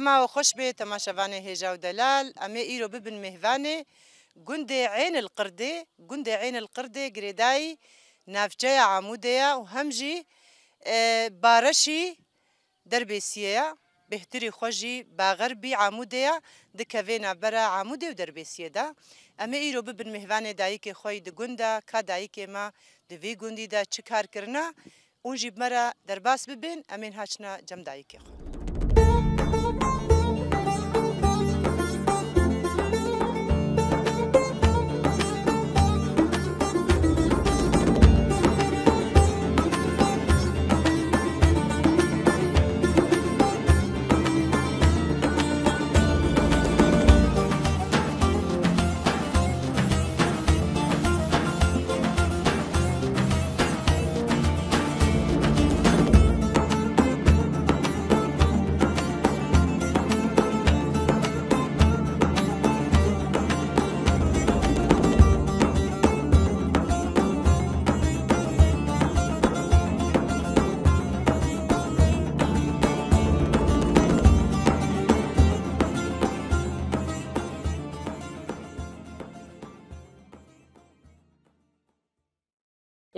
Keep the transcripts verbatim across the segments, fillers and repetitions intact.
Dema we xweş bê temaşevanê hêja û delal. Em ê îro bibin mêvanê gundê Eyn el Qirdê. Gundê Eyn el Qirdê girêdayî navçeya Amûdê ye û hem jî, e, bareşî Derbêsiyê ye. Bêhtirî xwe jî baxerbî Amûdê ye, dikeve navbera Amûdê û Derbêsiyê de. Em ê îro bibin mêvanê dayikê xwe yî di gund de, ka dayikê me di vî gundî de çi kar kirine. Hûn jî bi me re derbas bibin, em ên ha çine cem dayikê xwe.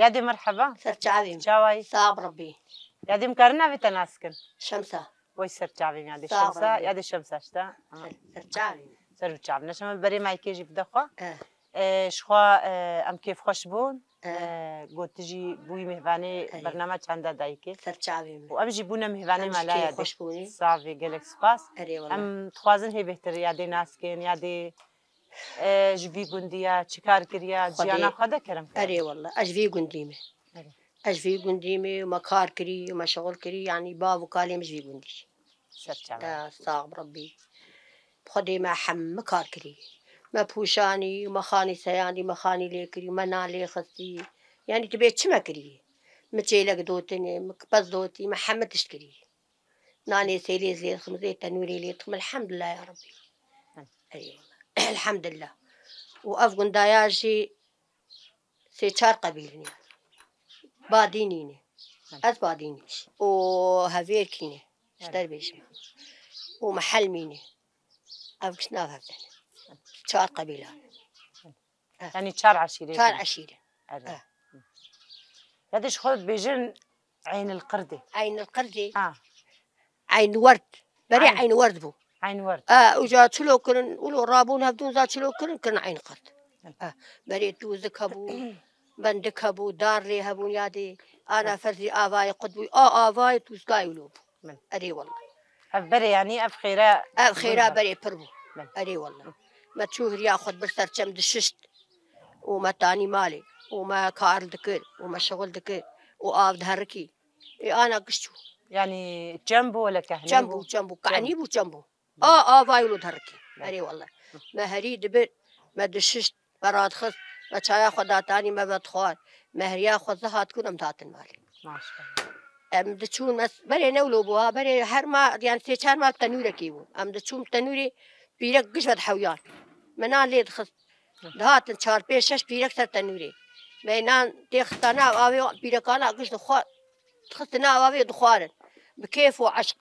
Yadê merheba. Ser çavê min. Çawayî? Sax bi Rebbî. Yadê em karin navê te nas kin? Şemsa. Wey ser çavê min yadê Şemsa. Yadê Şemsa işte. Ser, ser çavê min. Ser bi çavê. Neşeme berê maykê jî bide xwe. Eh. E, ji xwe, e, em kêfxweş bûn. Eh. E, got tu jî bûyî mêvanê bernama Çanda Dayikê. Ser çavê min. Û em jî bûne mêvanê mala yadê. Em jî kêfxweş bûnê. Savê, gelek spas. Erê wele. Em dixwazin hê bêhtir yadê nas kin, yadê E, ji vî gundî ye, çi kar kiriye, jiyana xwe de kerem kiriye. Erê wele, ez ji vî gundî me. Erê. Ez ji vî gundî me, me kar kirî, me şixul kirî, yanî bav û kalê min ji vî gundî. Ser çava. E, sax bi Rebbî. Xwedê me hemî kar kirî. Me pûşanî, me xanî seyandî, me xanî lê kirî, me nan lê xistî. Yanî tu bê çi me kirî? Me çêlek dotinê, me kipez dotî, me hemî tişt kirî. Nanê sêlê zê dixim, zê tenûrê lê dixim. Elhamdulillah ya Rabbî. Eyvallah. Elhamdulillah. Û ev gundaya jî sê çar qebîl nîne. Badînî ne. Ez Badînî. Û Hevêrkî ne. Ji te bêjim. Û Mihelmî ne. Ev giş nav hev de ne. Çar qebîla ne. Eh. Yanî çar eşîrê. Çar eşîre. Evet. Eh. Ya de ji xwe dibêjin Eynil Qirdê. Eynil Qirdê. Ha. Eyn Werd. Berê Eyn. Eyn Werd bû. Eyn Werd. Eh, uca çilo kirin, ulo rabûn hevdûn za çilo kirin, kirin Eyn Qird. Evet. Eh, berê tûzik hebû, bendik hebû, dar lê hebûn yadê. Ana ferzî avayê qut bû. A avayê tûzkayê ulo bû. Min. Erê wele. Ev berê yanî ev xêre. Ev xêra berê pir bû. Min. Erê wele. Me çû hiriya xwe dibir ser çem dişişt. Û me tanî malê. Û me kar dikir. Û me şixul dikir. Û av diherikî. Ê ana giş çû. Yanî çem bû wele kehnî bû? Çem bû, çem bû. Kehnî bû, çem bû. A, avayê lo diherikî. Min. Erê wele. Me herî dibir, me dişişt. Me radixist, me çaya xwe datanî, me vedixwar. Me heriya xwe zihat kûn em dihatin malê. Maşallah. Em diçûn, me s-, berê ne wilo bû ha, berê her ma, yani sê çar ma tenûrekî bû. Em diçûn tenûrê pîrek giş vedihewiyan. Me nan lê dixist. Dihatin çar, pênc, şeş pîrek ser tenûrê. Me nan tê xista nav avê, pîrekana giş dixwar. Dixistin nav avê dixwarin. Bi kêf û eşq.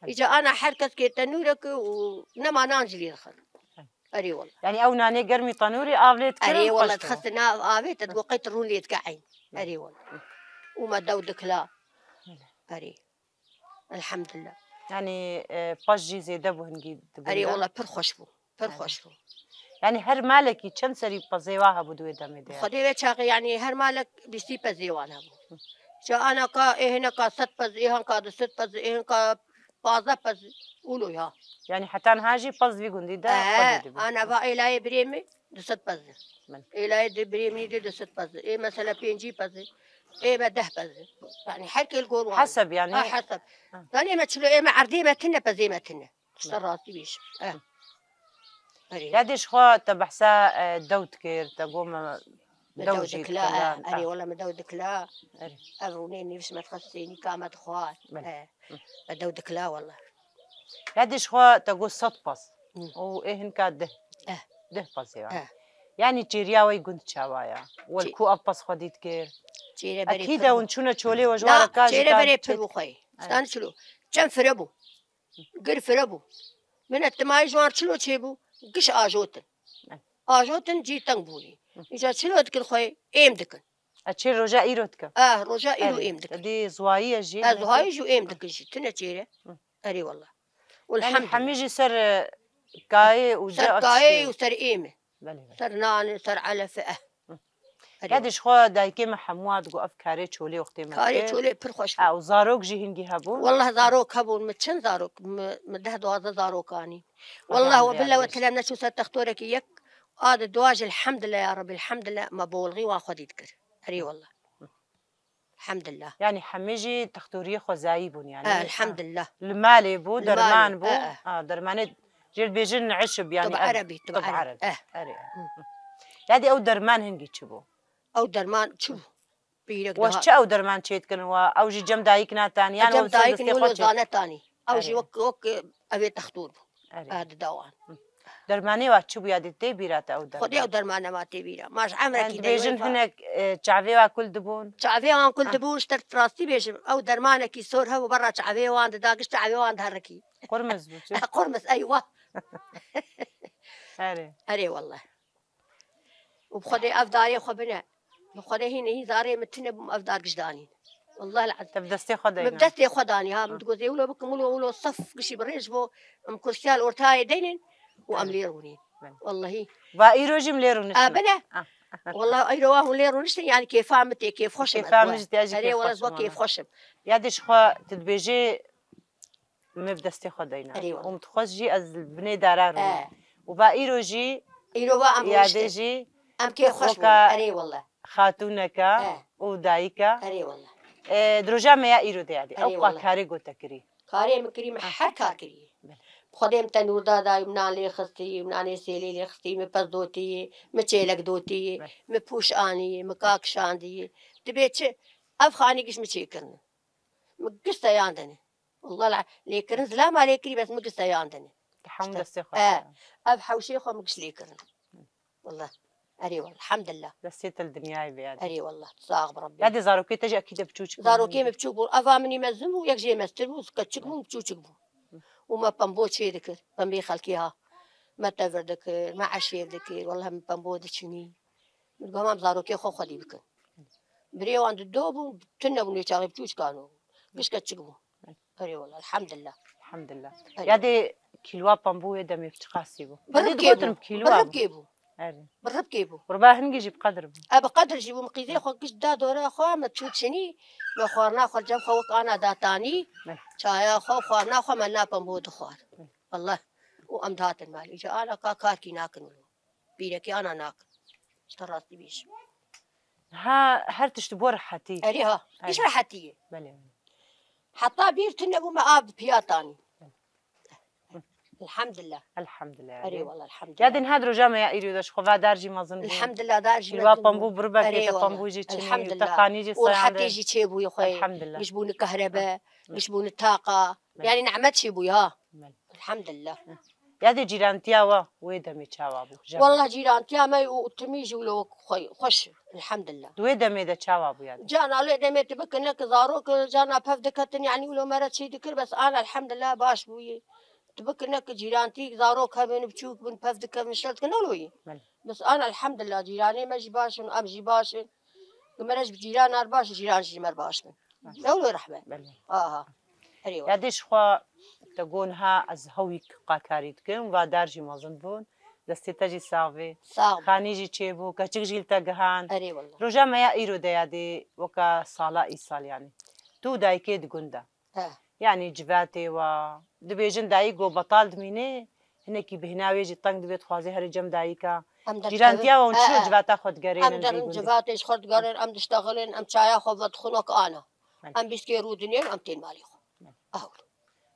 Îca ana her kes kê tenûrek û nema nan jî lê dixin. Erê wele. Yanî ew nanê germî tenûrê av lê dikirin. Erê wele, dixistin nav avê, te digot qey tu rûn lê dike eyn. Erê wele. Û me dew dikila. Erê. Elhamdulillah. Yanî, e, pez jî zêde bû hingî dibû. Erê wele, pir xweş bû. Pir xweş bû. Yanî her malekî çend serî pezê wa hebû di wê demê de? Xwedê wê çaxê, yanî her malek bîstî pezê wan hebû. Ca ana ka, ê hineka sed pez, ê hinka du sed pez, ê hinka pazdeh pez, ulo ya. Yanî heta niha jî pez vî gundî de xwedê dibû. Ana va êlayê birê min du sed pez e. Min. Êlayê di birê min de du sed pez e. Ê mesela pêncî pez e. Ê me deh pez e. Yanî her kêl gor wan. Heseb yanî. Ha, heseb. Ha. Zanê me çilo, ê me erdê me tine, pezê me tine. Ji te rastî bêjim. Eh. Erê. Ya dê ji xwe te behsa, e, dew dikir, te got me dew jî dikila, eh, erê, wela me dew dikila. Erê. Ev rûnê nîv ji me dixwe sênîka me dixwar. Belê. Eh. Me dew dikila wela. Ya dê ji xwe te got sed pez. Hı. Û ê hinka deh. Eh. Deh pezê wa. Eh. Yanî çêriya we gund çawa ya? Wel ku ev pez xwedî dikir? Çêre berê pir bû. Ekîd e hûn çûne çolê we ji wara ka jî çêre berê pir bû xweyê. Stan çilo. Çend fire bû. Gir fire bû. Min e timayê ji wan çilo çêbû, giş ajotin. Ajotin cî teng bûnî. Îca çilo dikin xwe êm dikin. E çê roja îro dike? Eh, roja îro êm dikin. Dî zuwayî ye jî. Ez zuhayî jî êm dikin jî. Tune çêre. Erê wallah. Yanî hemî jî ser, e, kayê û ser kayê û ser êm e. Belê, belê. Ser nanê, ser elefe, eh. Erê. Ya dî ji xwe dayikê me hemû digot ev karê çolê wextê me Karê dikir. Çolê pir xweş bû. Ha, û zarok jî hingî hebûn? Wallah zarok hebûn, min çend zarok, min, min deh duwazdeh zarok anî. Wallah we billah we tile neçû ser textorekî yek, a di dua jî elhamdulillah ya Rebbi, elhamdulillah, me bolxî wan xwedî dikir. Erê wallah. Elhamdulillah. Yanî hemî jî textoriyê xwezayî bûn yanî. Eh, elhamdulillah. Li malê bû, derman bû. Eh, eh. Ha, dermanê jê dibêjin eşib yanî. Tib erebî, tib erebî. Eh. Erê. Ya dî ew derman hingî çi bû? Ew derman çi bû? Pîrek Weş daha. Çi ew derman çê dikin we? Ew jî cem dayik natan, yan Cem ew ser dayik destê nî xwe wilo çê? Zane tanî. Ew jî Erê. Wek, wek, e, ev ê textor bû. Erê. E, dida wan. Dermanê wa çi bû ya dî tê bîra te ew derman? Xwedê ew dermane ma tê bîra. Ma ji emrekî Yani de dibêjin wê hinek, e, çavê wa kul dibûn. Çavê wan kul Ha. Dibûn, ji te rastî bêjim. Ew dermanekî sor hebû berra çavê wan dida, giş çavê wan diherikî. Qurmiz bû çi? Qurmiz, eywa. Erê. Erê wallah. Û bi Xwedê ev darê xwe bine. Bi Xwedê hîn, hîn zarê min tune bûm ev dar giş danîn. Wallah el-ezim. Te bi destê xwe dayî. Min bi destê xwe danî, ha, min digot, "Ê wilo bikim, wilo, wilo sef gişî bi rêj bo, em kursiya li ortayê deynin û em Evet. Lê rûnîn." Evet. Wallahî. Va îro jî em lê rûniştin. A, bine. Ah. Wallah îro wa hûn lê rûniştin, yani kêfa min tê, kêf xweş im. Kêfa min jî tê, ez jî Erê, kêf wallah, xweş ez im, bak kêf ana. Xweş im. Ya dî ji xwe tu dibêjê, min bi destê xwe deyna. Erê, wallah. Û min dixwest jî ez li binê dara rûnim. Eh. Û va îro jî Îro va em yadê rûniştin. Jî em kê xweş bûn. Weka Erê, wallah. Xatûneka Eh. Û dayika. Erê, wallah. E, di roja me ya îro de yadê. Erê, Ew qa wallah. Karê gote kirî. Karê min kirî, min Ah. Her kar kirî. Belê. Xwedê min tenûr da dayî, min nan lê xistî, min nanê sêlê lê xistî, min pez dotî, min çêlek dotî, Belê. Min pûş anî, min kak şandî. Dibê çi? Ev xanî giş min çêkirin. Min giş seyan dene. Wallah la, lêkirin zilama lêkirî bes min giş seyan dene. Te hemû destê xwe He, dene. Ev hewşê xwe min giş lêkirin. Wallah. Erê wallah, elhamdulillah. Destê te li dinyayê be yadê. Erê wallah, sax bi Rabbî. Yadê zarokê te jî ekî de biçûçik bûn. Zarokê min biçûk bûn. Eva min î mezin bû, yek jê meztir bû, keçik bûn, biçûçik bû. Û me pembo çê dikir, pembê xelkê ha. Me tevir dikir, me eşêr dikir, wallah min pembo diçinî. Min digot, "Hema em zarokê xwe xwedî bikin." Birê wan di do bûn, tune bûn, wê çaxê biçûçikan bûn. Giş keçik bûn. Erê wala, elhamdillah. Elhamdillah. Erê. Yadê kîlwa pambû wê demê çiqasî bû? Bi Yadê ribkê digotin bû. Bi kîlwa bû. Ribkê bû. Erê. Bi ribkê bû. Qurba hingî jî bi qedir bû. E, bi qedir jî bû. Min qîzê xwe giş da dora xwe, me çû çinî, me xwarina xwe cem xwe wek ana datanî, Beh. Çaya xwe, xwarina xwe me na pambû dixwar. Beh. Wallah. Û em dihatin malê. Îca ana ka karkî nakin wilo. Pîrekî ana nakin. Ji te rastî bêjim. Ha, her tişt bo rehetî. Erê ha. Erê. Giş rehetî ye. Belê. Heta bîr tune bû me av bi piya tanî. Elhamdillah. Elhamdillah. Erê wala, elhamdillah. Ya din ha roja me ya îrî de ji xwe va dar jî mezin bû. Elhamdillah, dar jî mezin bû. Pambû bi ribekê te pambû jî çinî, te qanî jî sayande. Û rehetî jî çêbûyê xwe. Elhamdillah. Giş bûne kehrebe, giş bûne taqa. Belê. Yani nehmet çêbûye ha. Belê. Elhamdillah. Ya dê cîrantiya we wê demê çawa bû? Wallah cîrantiya me û timî jî wilo xwe-, xweş, elhamdillah. Di wê demê de çawa bû ya dê? Cana lê demê tu bikine ki zarok cana pev diketin, yani wilo me re çî dikir, bes an elhamdillah baş bûye. Tu bikine ki cîrantî zarok hebin, biçûk bin, pev dikevin, şer dikin, ne wilo yî? Belê. Bes an elhamdillah cîranê me jî baş in, em jî baş in. Ki me re ji cîran ar baş, cîran jî me re baş bin. Belê. Ne wilo rehme? Belê. Aha. Erê wala. Ya dê ji xwe te got niha ez hewîk qakarî dikim, va dar jî mezin bûn, destê te jî sax bê. Sax bû. Xanî jî çêbû, keçik jî li te gihand. Erê wala. Roja me ya îro de ya dê weka sala îsal yani. Tu û dayikê di gund de. He. Yani civatê wa, dibêjin dayik got betal dimîne, hinekî bêhna wê jî teng dibe, dixwaze here cem dayika. Em derdikevin. Cîrantiya wan çi He, he. Civata xwe digerênin Em vî derin gundê? Civatê ji xwe digerin, em diştexilin, em çaya xwe vedixwin wek ana. Belê. Em bîst kê rû dinên, em tên malê xwe. Belê. Ew.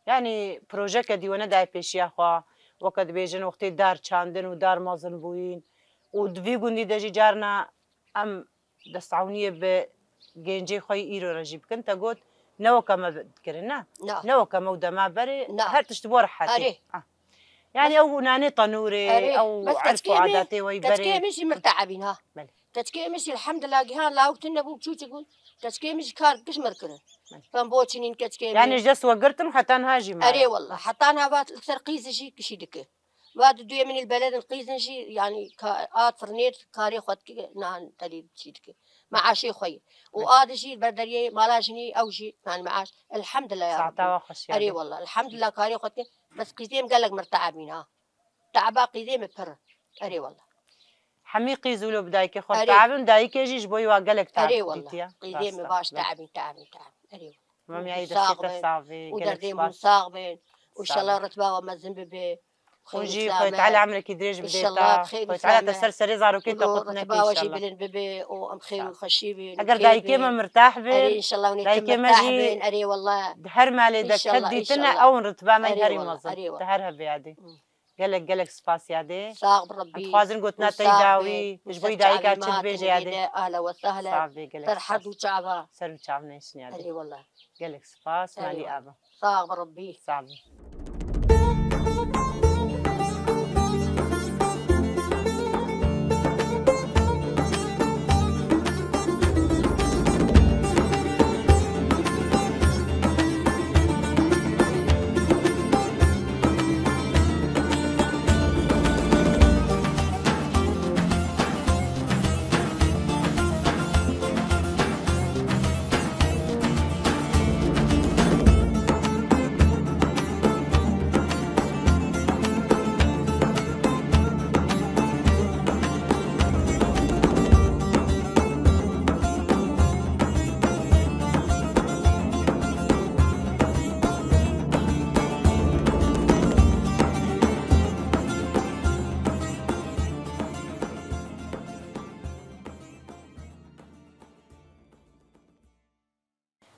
Yani projeke dî we nedayê pêşiya xwe, weke dibêjin wextê dar çandin û dar mezin bûyîn û di vî gundî de jî carna em destewniyê bi gencê xwe yî îro re jî bikin. Te got ne weke me dikirin, ne? Na. Ne weke me û dema berê, Na. Her tişt bo rehetî. Erê. Ah. Yani Bes ew nanê tenûrê, Erê. Ew Bes erf û keçikê me, adatê we yî berê. Keçikê me jî mirteebîn ha. Belê. Keçikê me jî elhamdillah gihan lawik tune bû, çûçik bû. Keçikê min jî kar giş mir kirin. Pembo çinîn keçikê min. Yani ji dest we girtin heta niha jî me. Erê wela. Heta niha va li ser qîzî jî kişî dike. Va di duyê min li beledin qîzin jî, yani ka-, a firnêr karê xwe dike, niha telî çî dike. Meaşê xwe ye. Û a di jî ber deriyê mala jinî ew jî, yani meaş. Elhamdulillah ya Saeta Rabbî. Wa xweş ya Erê wela. Elhamdulillah karê xwe dike. Bes qîzê min gelek mir teebîn ha. Teaba qîzê min pir. Erê wela. Hemî qîz wilo bi dayikê xwe Erê. Teabin, dayikê jî ji bo wa gelek Erê teab wela. Dîtiye. Qîzê min baş teabin, teabin, teabin. Erê wela. Mam ya Sax destê te bin. Savê, Û gelek derdê spas. Sax bin. Û Sağ inşallah ol. Ritba we mezin bibe. Hûn jî Xwedê Teala emrekî dirêj bidê te. Xwedê Teala te ser serê zarokê te qutine ke inşallah. Bilind bibe û em xêr û xweşî bin. Eger dayikê me mirtah bin, Erê inşallah hûn ê dayikê me mirtah jî bin. Erê wela. Di her malê de ket dîtine ew in ritba me herî mezin. Di her hebê yadê. Gelek gelek spas yadê. Sax bi Rabbî. Em dixwazin gotina te dawî, ji bo dayika çi dibêje yadê. Ahla we sahla. Sax bê gelek spas. Ser her du çava. Ser û çav neşin yadê. Erê wela. Gelek spas, malî ava. Sax bi Rabbî. Sax bî.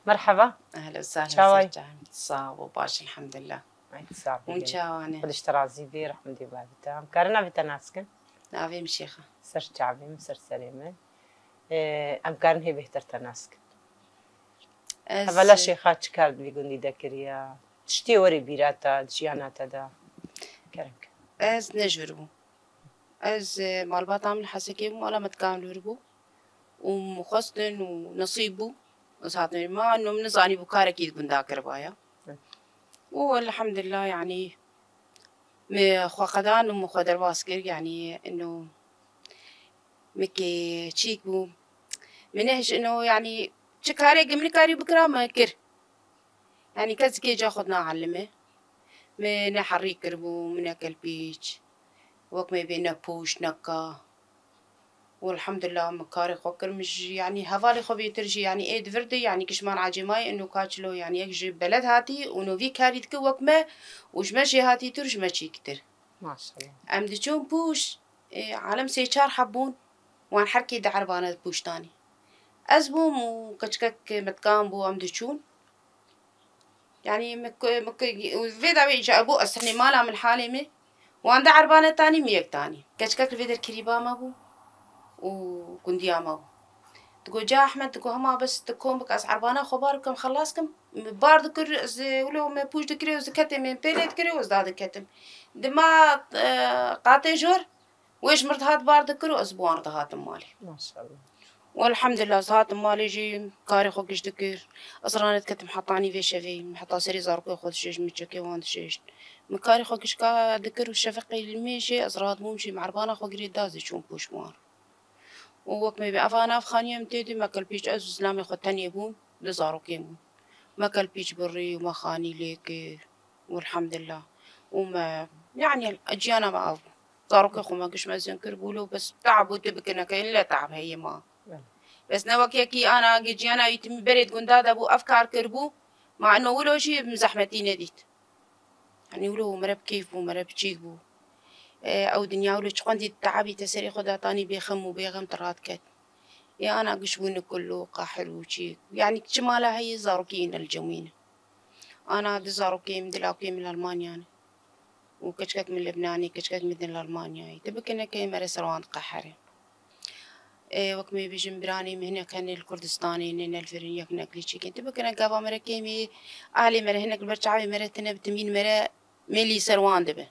Merheba. Ehlen we sehlen. Çawa yî? Sax ol, baş, elhamdulillah. Ay, sax bî. Hûn çawa ne? Xwedê ji te razî bê, rehmetê bavê te. Em karin navê te nas kin? Navê min Şêxa. Ser çavê min, ser serê min. Ee, em karin hê bêhtir te nas kin. Ez Evela Şêxa çi kar di vî gundî de kiriya? Tiştê werê bîra te, di jiyana te de. Kerem ke. Ez ne ji vir bûm. Ez, e, malbata min li Hesekê bû, mala me dika min li vir bû. Û min xwestin û nesîb bû. Ez hatim vir. Ma ino min nizanîbû karekî di gunda kiribaya. Hı. Û elhamdulillah, yanî, min xwe qedan û min xwe derbas kir, yanî, ino min kê çîk bû. Min nehişt ino, yanî, çi karê min karî bikira, me kir. Yanî, kesekê ca xwe naelime. Min ne herî kiribû, min ne kelpîç. Wek me bê ne pûş, ne ka. Û elhamdulillah min karê xwe kir, min jî, yanî, hevalê xwe bêtir jî, yanî, ê di vir de, yanî, kişman ecêmayê, ino ka çilo, yanî, yek ji beled hatî û no vî karî dike wek me û ji me jêhatîtir, ji me çîktir. Maşallah. Em diçûn pûş, ê, alem sê çar heb bûn, wan her kê di erbane pûş danî. Ez bûm û keçikek me dikan bû, em diçûn. Yanî, min ku-, min ku-, û vê dawê îca bû, ez tenê mala min halê min, wan de erbane tanî, min yek tanî. Keçikek li vê der kirîba me bû û gundiya me bû. Digo, ca Ehmed, digo, hema bes tu kom bik, ez erbana xwe bar bikim, xelas kim. Min bar dikir, ez, wilo me pûç dikirê, ez diketim, min pêlê dikirê, ez dadiketim. Dima, e, qatê jor, Wê ji mir dihat bar dikir û ez bi wan re dihatim malê. Maşallah. Û elhamdulillah, ez hatim malê jî karê xwe giş dikir. Ez rane diketim heta nîvê şevê, heta serê zarokê xwe dişêj, min çekê wan dişêj. Min karê xwe giş ka dikir û şefeqê li mêjê ez rahat bûm jî, min erbana xwe girê da, ez ê çûm pûş wan. Û wek me bê eva nav xaniyê min tê de, me kelpîç ez û zilamê xwe tenê bûn, du zarokê min. Me kelpîç birî û me xanî lê kir. Welhamdulillah. Û me, yanî, ciyana me ev bû. Zarokê xwe me giş mezin kir bû, lo bes teab û tu bikine ke, ille teab heye ma. Bes ne wek yekî ana gi ciyana wî timî berê di gunda de bû, ev kar kir bû, ma ino wilo jî min zehmetî nedît. Yanî wilo mere bi keyf bû, mere bi çîk bû. E, ew dinya wilo çiqandî teabî te serê xwe datanî bêxem û bêxem te radiket. Ê ana giş bû nikul û qehir û çîk. Yanî çi mala heye zarokî îne li cem wî ne. Ana du zarokê min, du lawkê min li Almanya ne. Û keçikek min Lebnanê, keçikek min din li Almanyayê. Tu bikine ke mere ser wan diqehere. Ê, wek me bêjin biranê min hinek hene li Kurdistanê ne, ne li vir in, yek ne li çîkên. Tu bikine gava mere kêmî, alê mere hinek li ber çavê mere tine bi timîn mere mêlî ser wan dibe.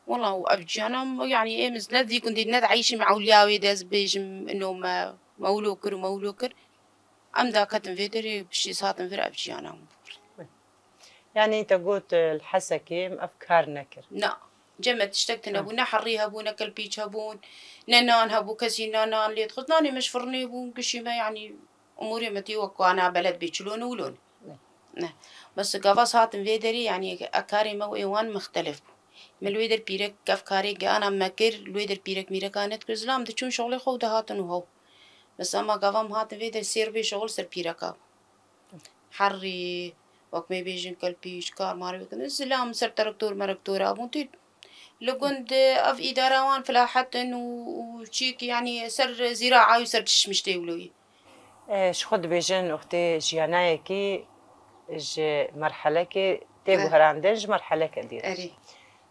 Wela û ev ciyana, yanî êm ez ne di vî gundî, ne di eyşî me ewliya wê de ez bêjim, ino me Me wilo kir û me wilo kir. Em daketin vê derê, piştî ez hatim vir ev jiyana min bû. Yanî te got, e, li Hesekê em ev kar nekir. Na. Cem me tiştek tune bû, ne herî hebû, ne kelpîç hebûn, ne nan hebû, kesî ne nan lê dixist. Nanê me ji firnê bû, gişî me, yanî umûrê me tê wek ku ana beled bê çilo ne wilo ne. Ne. Bes gava ez hatim vê derê, yanî e karê me û ê wan mixtelif bû. Me li wê der pîrek, ev karê ge ana me kir, li wê der pîrek mîreka nedikir, zilam diçûn şixulê xwe û dihatin û hew. Bes ema gava em hatin vê der sêr bê şixul ser pîreka bû. Herî, wek me bêjin kelpîç, kar mar bikin. Zilam ser terektor merektora bûn. Tê li gund ev îdara wan filahet in û, û çîk, yanî ser zîraa û ser tişmiştê wilo yî. E, ji xwe dibêjin, oxtê jiyanayekî ji merhelekê tê Eh. guherandin, ji merheleke dî re. Erê.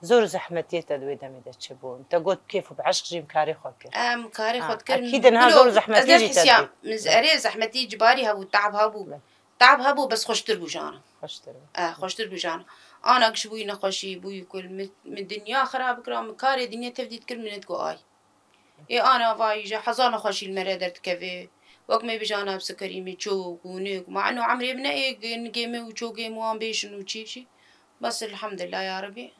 Zor û zehmetiyê te di wê demê de çi bûn? Te got, bi kêf û bi eşq jî em karê xwe kir. Em karê xwe Ha, dikir. Ekîd niha Bilo, zor û zehmetî ez ne jî te hisiya, dît. Min z-, erê zehmetî cibarî hebû, te'b hebû. Be. Te'b hebû, bes xweştir bû jana. Xweştir bû. Eh, xweştir bû jana. Ana giş bûyî nexweşî, bûyî kul, min, min dinya xirab kira, min karê dinya tev dît kir, min digo ay. Ê ana vayî ji hezar nexweşî li me re derdikeve. Wek me bijana bi sikerî min çok û nik. Ma eno emrê min ne ê nigê min û çokê min wan bêşin û çî çî. Bes elhamdulillah ya Rebî.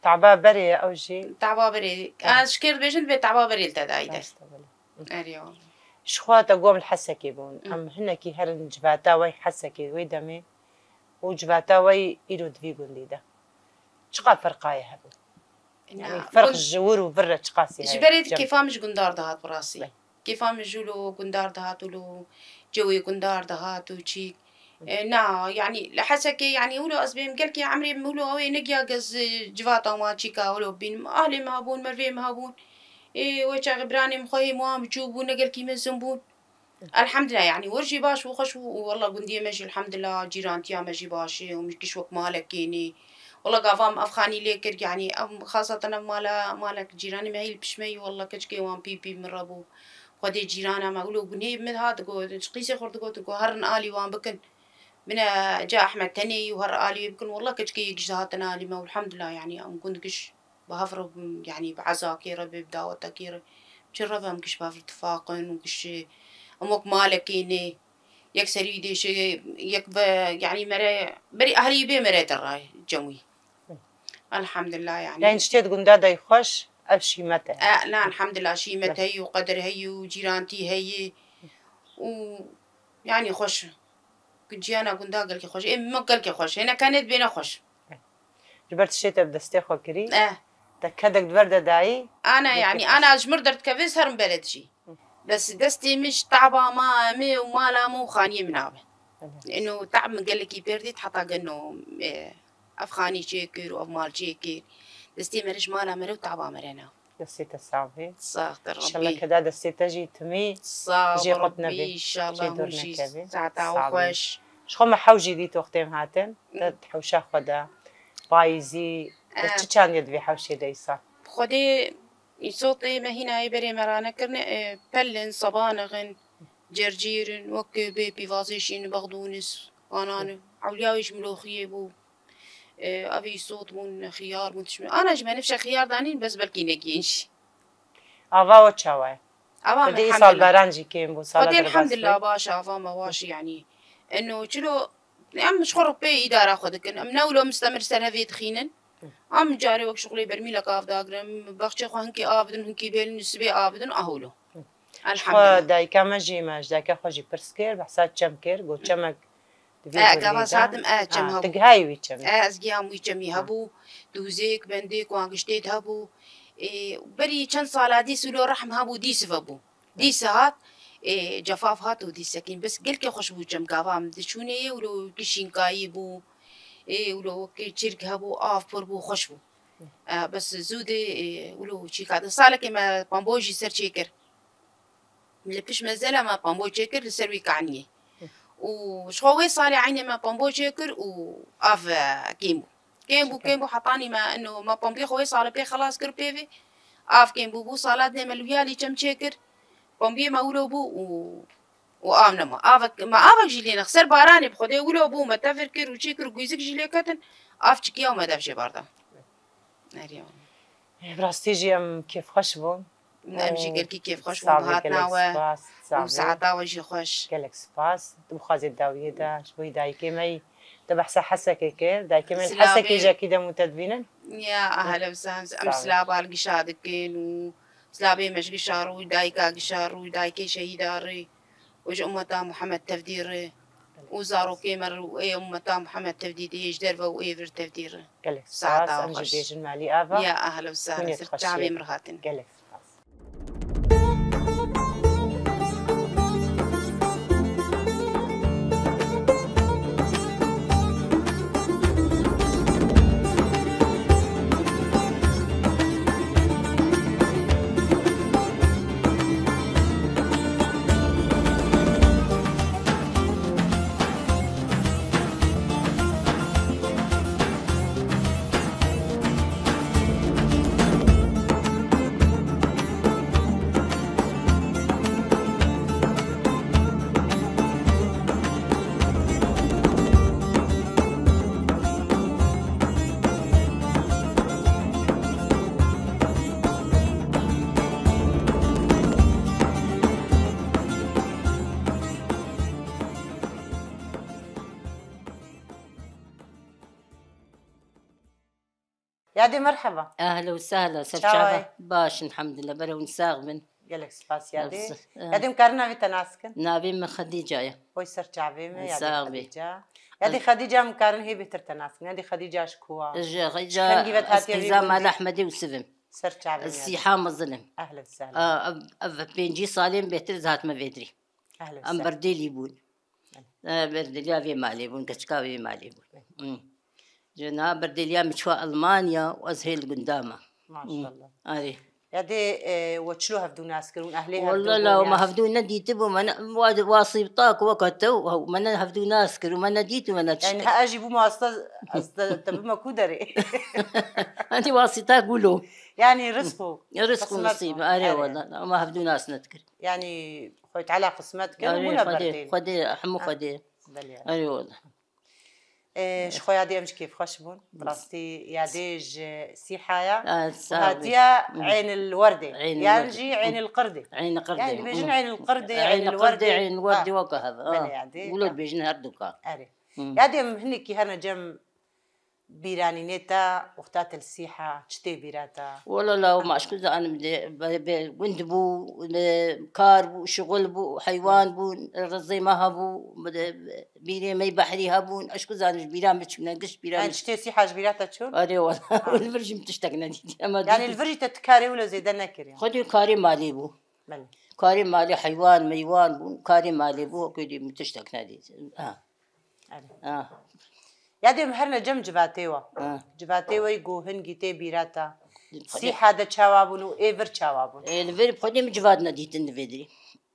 Taba berê ye ew jî. Taba berê. Evet. Ez şikêr dibêjin dibê taba berê li te dayî de. Estağfurullah. Erê wala. Ji xwe te gom li Hesekê bûn. Hı. Em hinekî herin civata wey Hesekê wê demê û civata wey îro di vî gundî de. Çiqa ferqayê hebû? Na, Yanî ferq gund- ji wir û vir re çiqasî ji heye? Berê di Cem? Kêfa min ji gundar dihat bi rastî. Beh. Kêfa min ji lo gundar dihat û lo cewê gundar dihat û çîk. E, na, yanî li Hesekê, yanî wilo ez bêm gelkê emrê min wilo ew ê negiya gez, e, civata wan çîka wilo bînim. Ahlê min hebûn, mervê min hebûn. Ê, wê çaxê biranê min xwehê min wan biçûk bûn, ne gelkî mezin bûn. Elhamdulillah, yanî wir jî baş bû, xweş bû û wela gundiyê me jî elhamdulillah cîrantiya me jî baş e û min giş wek malekê nê. Wela gava min ev xanî lê kir, yanî ev xaseten ev mala, malek cîranê me heyl pişme yî, wela keçikê wan pî pî min re bû. Xwedê cîrana me wilo gunê min hat, got, ji qîsê xwe digot, got herin alî wan bikin. Bine ca Ehmed tenê yî û her alî wê bikin. Wela keçikê yê giş dihatin alî me û elhamdulillah, yanî em gund giş bi hev re, yanî bi ezakê re bê, bi dawetekê re, çi re be em giş bi hev re tifaqin û giş em wek malekê ne, yek serî dêşe, yek ve, yanî mere, berî ehlî bê mere te re cem wî. Elhamdulillah, yanî. Yanî tiştê di gunda de xweş, ev şîmet e. E, na, elhamdulillah, şîmet heyî û qedir heyî û cîrantî heyî û, yanî xweş. Ku ciyana gunda gelkî xweş, ê min gelkî xweş, hêne kenê dibêne xweş. Ji ber tiştê te bi destê xwe kirî, Eh. Te kedek di ber de dayî. Ana, gelkî yanî, xweş. Ana ji mir derdikeve ez herim beled jî. Bes destê min ji taba ma, me û mala min û xaniyê min nabe. Evet. Eno tab min gelekî pêr dît, heta geno, e, ev xanî çêkir û ev mal çêkir. Destê me re ji mala me re û taba me re na. Destê te sax bê. Sax te Rebbî. Înşallah keda destê te jî timî Sax jê qut Rebbî, nebê. Înşallah hûn jî saeta xweş. Ji xwe me hew jî dît wextê em hatin. Te di hewşa xwe de payîzî, te Eh. çi çandiye di vê hewşê de îsal? Xwedê îsotê me hîna yê berê me ranekirine, e, pelin, sabanixin, cercîrin, wek bê pîvazê şîn, bexdûnis, anan, ewliya wê ji miloxiyê bû. E, ev îsot bûn, xiyar bûn, tişmê. Ana ji me nifşe xiyar danîn, bes belkî nekîn jî. Ava we çawa ye? Ava me Xwedê îsal elhamdulillah. Baran jî kêm bû, sala Xwedê derbas elhamdulillah bû. Baş, ava me baş, yanî. Eno çilo, em ji xwe re pê îdara xwe dikin. Em ne wilo mistemir ser hevê dixînin. Em carê wek şixulê bermîlek av dagirin, baxçê xwe hinkî av bidin, hinkî bêlin, sibê av bidin, aholo. Elhamdulillah. Xwe dayika me jî, me ji dayika xwe jî pirs kir, behsa çem kir, got çemek di vî E, gundî gava de. Sadim, e, çem Ha, hebû. Tu gihayî wî çemê? E, ez giyam wî çemî Ha. Hebû, dûzêk, bendêk, wan giştê de hebû. E, berî çend sala dîs wilo rehm hebû, dîs vebû. Dîs hat, e, cefaf hat û dîs sekîn. Bes gelkê xweş bû çem gava em diçûnê yê wilo gişînkayî bû. E, wilo wekî çirk hebû, av pir bû, xweş bû. E, bes zû dê, e, wilo çîka de salekê me pamboy jî ser çêkir. Li pişt mezela me pamboy çêkir li ser wî kaniyê. Û ji xwe wê salê eynê me pamboy çêkir û av, e, kêm bû. Kêm bû, kêm bû, hetanî me ino me pambiyê xwe wê salê pê xelas kir pê vê. Av kêm bû, bû sala dinê me li wî alî çem çêkir. Pambiyê me wilo bû û, û av nema. Avek, me avek jî lê nex. Ser baranê bi Xwedê wilo bû, me tevir kir û çêkir û gûzik jî lê ketin. Av çikiya û me dev jê barda. Erê. Bi rastî jî em kêfxweş bûn. Em jî gelkî kêfxweş bûn bi hatina we û saeta we jî xweş. Gelek spas. Tu bi xwazê dawiyê de ji bo dayikê me yî. Tu behsa Hesekê kir. Dayikê me li Hesekê jekî dem û te dibînin. Ya, ehlen we sehlen. Em silava li gişa dikin û silavê me ji gişa rû, dayika gişa rû, dayikê şehîda rû û ji ummeta Muhammed tevdî rû û zarokê me rû ê ummeta Muhammed tevdî dê ji derve û ê vir tevdî rû. Gelek spas. Em jî bêjin malî ava. Ya, ehlen we sehlen. Ser çavê min re hatin. Gelek spas. Yadê, merheba. Ehlen we sehlen, ser çava. Baş, elhamdulillah, bere hûn sax bin. Gelek spas Yadê. Yadê, em karin navê te nas kin? Navê min Xedîca ye. Oy ser çavê me, Yadê Xedîca. Yadê Xedîca, em karin hê bêtir te nas kin? Yadê Xedîca ji ku wa? Ji Xedîca, ez qîza Mala Ehmedê û Sivim. Ser çavê me. Sîha mezin im. Ehlen we sehlen. Ev, ev pêncî salên bêtir ez hatime vê dirî. Ehlen we sehlen. Em berdêlî bûn. E, berdêliya vê malê bûn, keçika vê malê bûn. Hı. Ji niha berdêliya min çû Almanya û ez hê li gunda me. Maşallah. Arê. Yadê, e, we çilo hevdû nas kir û ehlê hevdû bûn? Walla la, me hevdû nedîtibû, me ne, wa, wasîta ku weke te û me ne hevdû nas kir û me nedît û me ne tiştek. Yani ha ez jî bûma wasta, ez te, te bime ku derê? Hentî wasîta gulo. Yani rizq û. Rizq û qismet nasîb, arê walla, me hevdû nas nedikir. Yani Xwedê Teala qismet kir û bûne berdêl. Xwedê, hemû Xwedê. Belê. Arê walla. Ee, ji xwe Yadê em ji kêfxweş bûn. Bi rastî Yadê ji Sîhaya û hatiye Eyn el Werdê. Yan jî Eyn el Qirdê. Eyn Qirdê. Yani dibêjin Eyn el Qirdê, Eyn el Werdê. Eyn Qirdê, Eyn Werdê weke hev. Belê Yadê. Wilo dibêjin her dukan. Erê. Yadê em hinekî herine cem bîranînê te, wexta te li Sîha, çi tê bîra te? Wala law, ma ez ku zanim de, be, be, gund bû, be, kar bû, şixul bû, heywan bûn, rizê me hebû, be, be, bîrê me behrî hebûn, ez ku zanim ji bîra min çûne, giş bîra min. Yani çi tê Sîha ji bîra te çûn? Arê wala, li vir jî min tiştek nedît. Ema yani li vir jî te tu karê wilo zêde nekiriye? Xwedî karê malê bû. Belê. Karê malê heywan, meywan bûn, karê malê bû, wekî dî min tiştek nedît. Ha. Erê. Ha. Yadê em herine cem civatê we. Ha. Civatê we yî ku hingî tê bîra te. Xwedê. Sîha de çawa bûn û ê vir çawa bûn? Ê, li vir xwedê min civat nedîtin li vê dirî.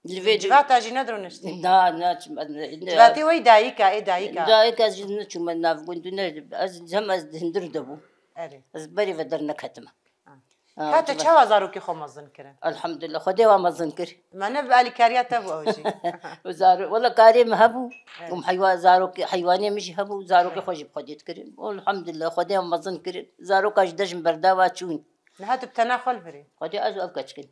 Li vê dirî. Civata jî nedroniştî? Na, na, çim-, ne, ne. Civatê we yî dayika, ê dayika. Dayika jî neçûme nav gund û ne, ez, hem ez di hundir de bûm. Erê. Ez berî ve derneketime. Ha. Ha, te çawa zarokê xwe mezin kirin? Elhamdulillah, Xwedê wan mezin kir. Me ne bi alîkariya te bû ew jî. Û zaro-, wela karê min hebû. Evet. Û heywa-, zarokê, heywanê min jî hebû, zarokê xwe jî bi Xwedê dikirin. Û elhamdulillah, Xwedê wan mezin kirin. Zaroka jî dejin berdawa çûn. Niha tu bi tena xwe li virî? Xwedê ez û ev keçik in.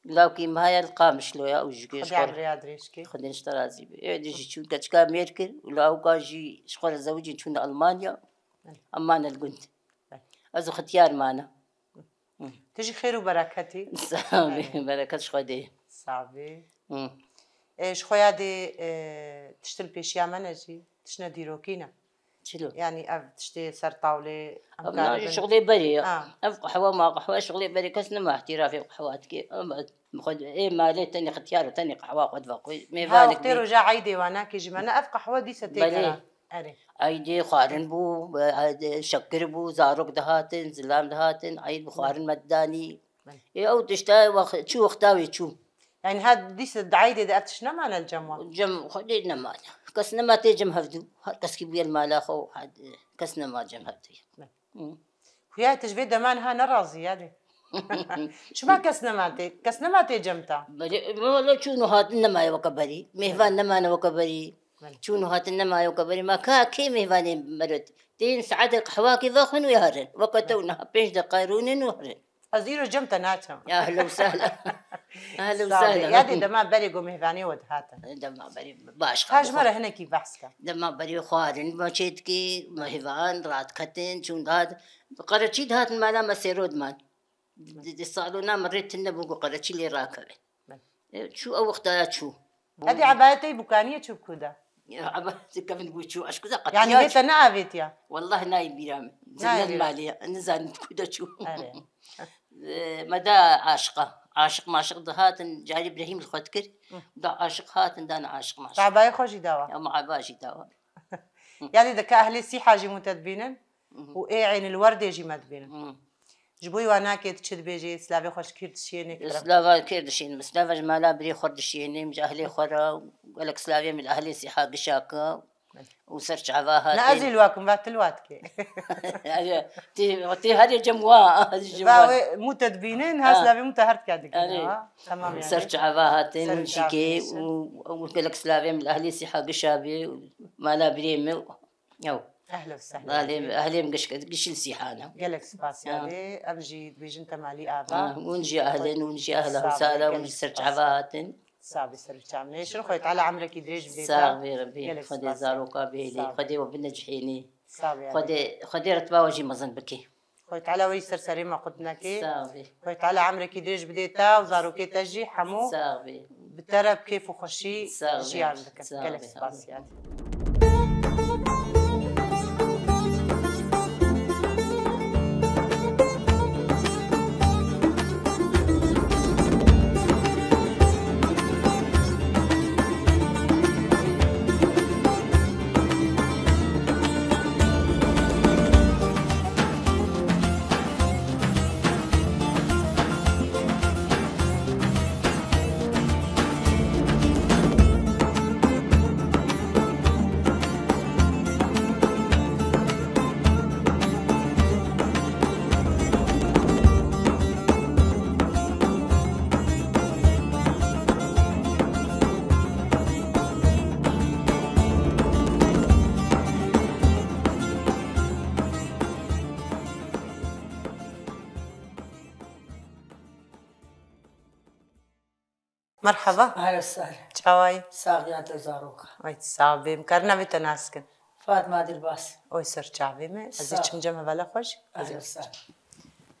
Lawkî min heye li Qamişlo ya û ji Xwedê emrê ya dirêj kê. Xwedê ji te razî be. Ê, dê jî çûn keçika mêr kir û lawka jî ji xwe re zewicîn çûne Almanya. Evet. Em mane li gund. Evet. Ez û xitiyar mane. Tu jî xêr û bereketî. Sax bî, bereket ji Xwedê. Sax bî. Hı. E, ji xwe Yadê, e, tiştin pêşiya me ne jî, tiştine dîrokî ne. Çilo? Yani ev tiştê ser tawlê em karibin. Ev na jî şixulê berê ya. Ha. Ev qehwe ma qehwe şixulê berê kes nema îhtîrafê qehwa dike. Em, xwe, ê malê tenê xitiyar û tenê qehwa xwe diva xwe. Ha, mêvanik wextê bê. Roja eydê wa nakê ji me ne ev qehwe dîse tê geran. Belê. Erê. Eydê xwarin bû, e, e, şekir bû, zarok dihatin, zilam dihatin, eyd bi xwarin me didanî. Belê. Ê, ew tişta wex-, çû wexta wê çû. Yani ha dîse di eydê de ev tişt nemane li cem wan? Cem Xwedê nemane. Kes nema tê cem hevdû. Her keskî bûye li mala xwe, ha, kes nema cem hevdû. Belê. Hı. Xuya te ji vê dema niha nerazî Yadê. Çima kes nema tê? Kes nema tê cem te? Belê, wele çûn û hatin nemaye weke berî. Mêvan nemane weke berî. Belê. Çûn û hatin nemaye weke berî. Ma ka kê mêvanê meret? Tên saetê qehwakê vexwin û herin. Weke te û niha pênc deqa rûnin û herin. Ez îro cem te naçim. Ya ehlen û sehlen. Ehlen û Sağ ol. sehlen. Yadê dema berê ku mêvanê we dihatin. Dema berê baş. Ka ji me re hinekî behs ke. Dema berê xwarin ma çêdikî, mêvan radiketin, çûn dihat. Qereçî dihatin mala me sêro diman. Di, di salona min rê tune bû ku qereçî lê rakeve. E, çû ew wextaya çû. Yadê ebayetê bûkaniye çû ku da. Eba dikevin bû çû. Eşkuza Yani qetiya vê te neavêtiya. Wallahi nayê bîra min. Nayê Zinet bîra. Malê. Nizanim ku de çû. Erê. E, me da aşiqa. Aşiq maşiq dihatin, carî Brehîm li xwe dikir. Da aşiq hatin, dan aşiq maşiq. Tabayê xwe jî dawa. Ya muaba jî dawa. Yadê de ka ehlê sîha jî mû te dibînin. Û ê Eynil Werdê jî me dibînin. Ji bo wanakê tu çi dibêjî, silavê xwe ji kîr dişiyênê ki. Slava kir dişînim. Slava ji mala birê xwe dişînim. Ji ehlê xwe re. Gelek slavê min ehlê sîha gişa ki. Û ser çava Ne ez ê hatin. Li wakim, va tu li watkê. Tê, tê herê cem wa. Ji Va wa. Wê mû te dibînin, ha Ha. Slavê mû te her dikar dikînin. Erê. Ha? Tamam yani. Ser çava hatin Ser û şikê çava û û gelek slavê min ehlê sîha gişa bê. Mala birê min. Ew. Ehlen û sehlen. Ehlê, ehlê min gişk, gişil sîhana. Gelek spas yani. Em jî dibêjin te malî Ah, ava. Hûn jî ehlên, hûn jî ehla Sağ ol, husala, hûn gelek jî ser spas. Çava hatin. Sabî ser çavnê. Şir Xwedê Teala emrekî dirêj bidê. Sax bê Rebî, Gelek Xwedê spas. Zaroka bihêlî, Sağ ol. Xwedê we binecihênî. Sağ ol. Xwedê, Xwedê ritba we jî mezin bikî. Xwedê Teala we jî ser serê me qut neke. Sax bê. Xwedê Teala emrekî dirêj bidê te û zarokê te jî hemû Sax bê. bi te re bi kêf û xweşî Sağ ol. jiyan bikin. Sağ ol. Gelek spas yani. Merhaba. Ehlen sehlen. Çawayî? Saxiya te zaroka. Ay, sağ bê. Em karin navê te nas kin? Fatma Dilbas. Oy ser çavê me. Ez Sağ ê ol. Çim cem hevala xwe jî. Ehlen sehlen.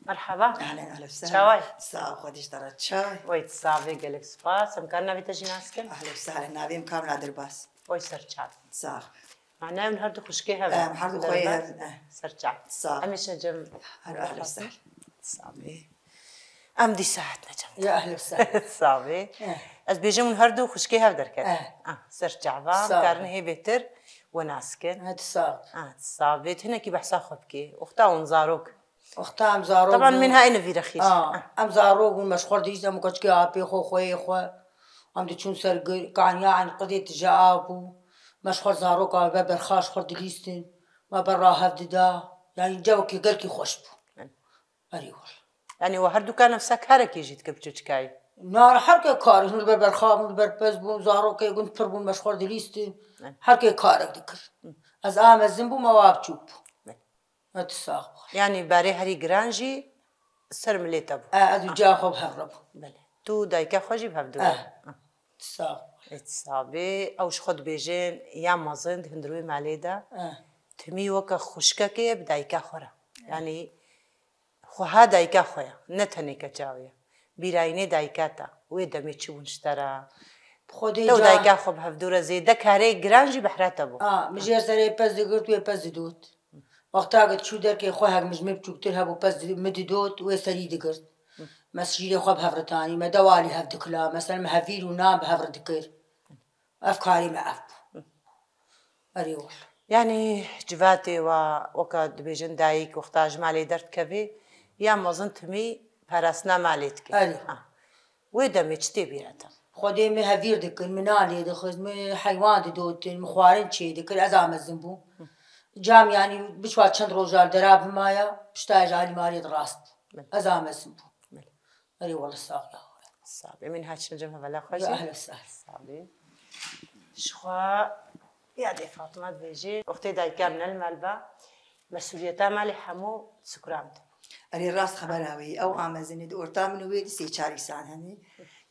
Merhaba. Ehlen, ehlen sehlen. Çawayî? Sağ ol, Xwedî ji te re çay. Oy, sağ bê, gelek spas. Em karin navê te jî nas kin? Ehlen sehlen. Navê min Kamila Dilbas. Oy ser çavê. Sağ ol. Mana em her du xwişkê hev. Em her du xweyê hev, eh. Ser çavê. Sağ ol. Em ê şe cem. Her ehlen sehlen. Sağ bê. Em dîsa hatine cem. Ya ehlen sehlen. Sağ bê. Eh. Ez bêjim hûn her du xwişkê hev derket. Eh. Ah, ser çava, em Sağ ol. karin hê bêtir we nas kin. Hadi sağ ol. Ah, sağ bê. Hinekî behsa xwe bikê. Wexta hûn zarok. Wexta em zarok Taban bûn. Min ha ene vî rexîr. Ah, em zarok bûn, me ji xwe dît, em koçkê apê xwe, xweyê xwe. Em diçûn ser gi-, kaniya, yani qidê tije av bû. Me ji xwe zarok a, be berxa ji xwe dilîstin. Me ber ra hev dida. Yani cewekî gelkî xweş bû. Erê wal. Yani we her dukan ev se karekî jî dike bi çûçikayî. Na, her ke kar, hûn li ber berxa bûn, li ber pez bûn, zarokê gund pir bûn, me ji xwe dilîstin. Ne. Her ke karek dikir. Ez a mezin bû, me wa biçûk bû. Ne. Ne tu sax bû. Yani berê herî giran jî ser milê te bû. E, ez û ciya xwe bi hev re bû. Belê. Tu dayika xwe jî bi hev dû. Eh. Tu sax bû. Ît sabê, ew ji xwe dibêjin, ya mezin di hundirwê malê de. Eh. Timî weke xwişkekê bi dayika xwe re. Yani xweha dayika xwe ye, ne tenê keça wê ye. Bîrayînê dayika te, wê demê çi bûn ji te re? Xwedê Te û ca- dayika xwe bi hevdû re zêde karê giran jî behra te bû. A, min jê serê pez digirt, wê pez didot. Wexta ku diçû derkê xwe hek min ji min biçûktir hebû, pez di-, min didot, wê serî digirt. Me şîrê xwe bi hev re tanî, me dewalî hev dikila, mesela me hevîr û nan bi hev re dikir. Ev karê me ev bû. Erê wal. Yani civatê wa weka dibêjin dayik wexta ji malê derdikevê, ya mezin timî parastina malê dike. Erê. Ha. Wê demê çi tê bîra te? Xwedê min hevîr dikir, min nan lê dixist, min heywan didotin, min xwarin çê dikir, ez a mezin bûm. Cam yani biçwa çend roja li dera bimaya, pişta ji alî malê de rast bû. Ez a mezin bûm. Erê wala sax ya. Sabê min haçin cem hevala xwe Ya jî. ehla sehla. Sabê. Ji xwe ya dê Fatma dibêjê. Wextê dayika min el mal ba. Mesûliyeta malê hemû sukram de. Erê, rast xebera wê. Ew a mezin e, di orta min û wê de sê çar îsan hene.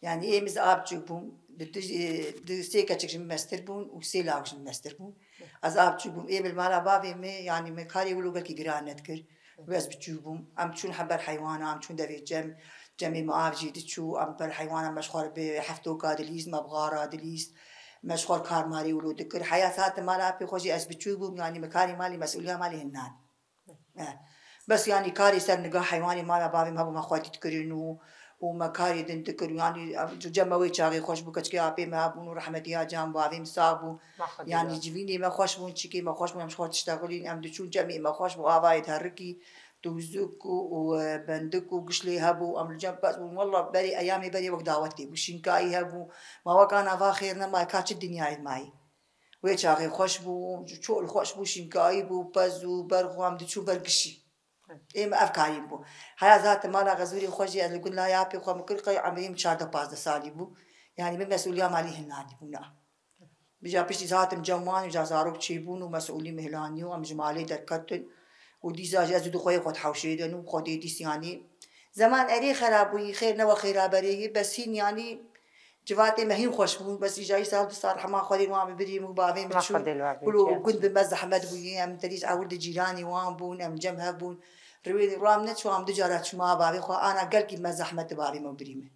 Yani ê min ez a biçûk bûm, di, di, di sê keçik ji min mestir bûn û sê lawik ji min mestir bûn. Ez a biçûk bûm. Ê min li mala bavê min, yani me karê wilo gelkî giran nedikir. Wê ez biçûk bûm. Em çûn hember heywana, em çûn devê cem. Cemê min av jî diçû, em ber heywana me ji xwe re bi heftoka dilîst, me bi xara dilîst. Me ji xwe re kar marê wilo dikir. Heya saet mala apê xwe jî ez biçûk bûm, yani me karê malê, mesûliya malê hinan. Eh, bes yanî karê ser niga heywanê mala bavê me hebû, me xwedî dikirin û, û me karê din dikir. Yanî, ev, cem me wê çaxê xweş bû, keçikê apê me hebûn û rehmetiya can bavê min sax bû. Yanî civînê me xweş bûn, çîkê me xweş bûn, em ji xwe tiştexilîn, em diçûn cemê me xweş bû, avayê herikî, dûzik û, û, e, bendik û gişlê hebû, em li cem bes bûn. Wela berê eyamê berê wek dawetê bû, şînkayî hebû. Ma wek ana va xêr nema, ka çi dinyayê mayî. Wê çaxê xweş bû, çol xweş bû, şînkayî bû, pez û berx û em diçûn ber gişî. Ê me ev karî bû. Heya zaten mala Xezûrê xwe jî ez li gund laya apê xwe min kir, qey emrê min çardeh pazdeh salî bû. Yani min mesûliya malî hinandî bû na. Bija piştî zaten cem wan, ja zarok çêbûn û mesûlî min hilanî û em ji malê derketin. Û dîsa jî ez û du xweyê xwe di hewşê de û xwedê dîs yanî. Zeman erê xera bûyî, xêr ne we xêra berê yî, bes hîn yanî Civatê me hîn xweş bûn, bes îja îsal du sal hema Xwedê wan bibirîm û bavê min çû. Wilo gund bi me zehmet bûyî, em derî ji ewil di cîranê wan bûn, em cem hev bûn. Riwê ram neçû, em du cara çûma bavê xwe, ana gelkî me zehmet di bavê me û birî me.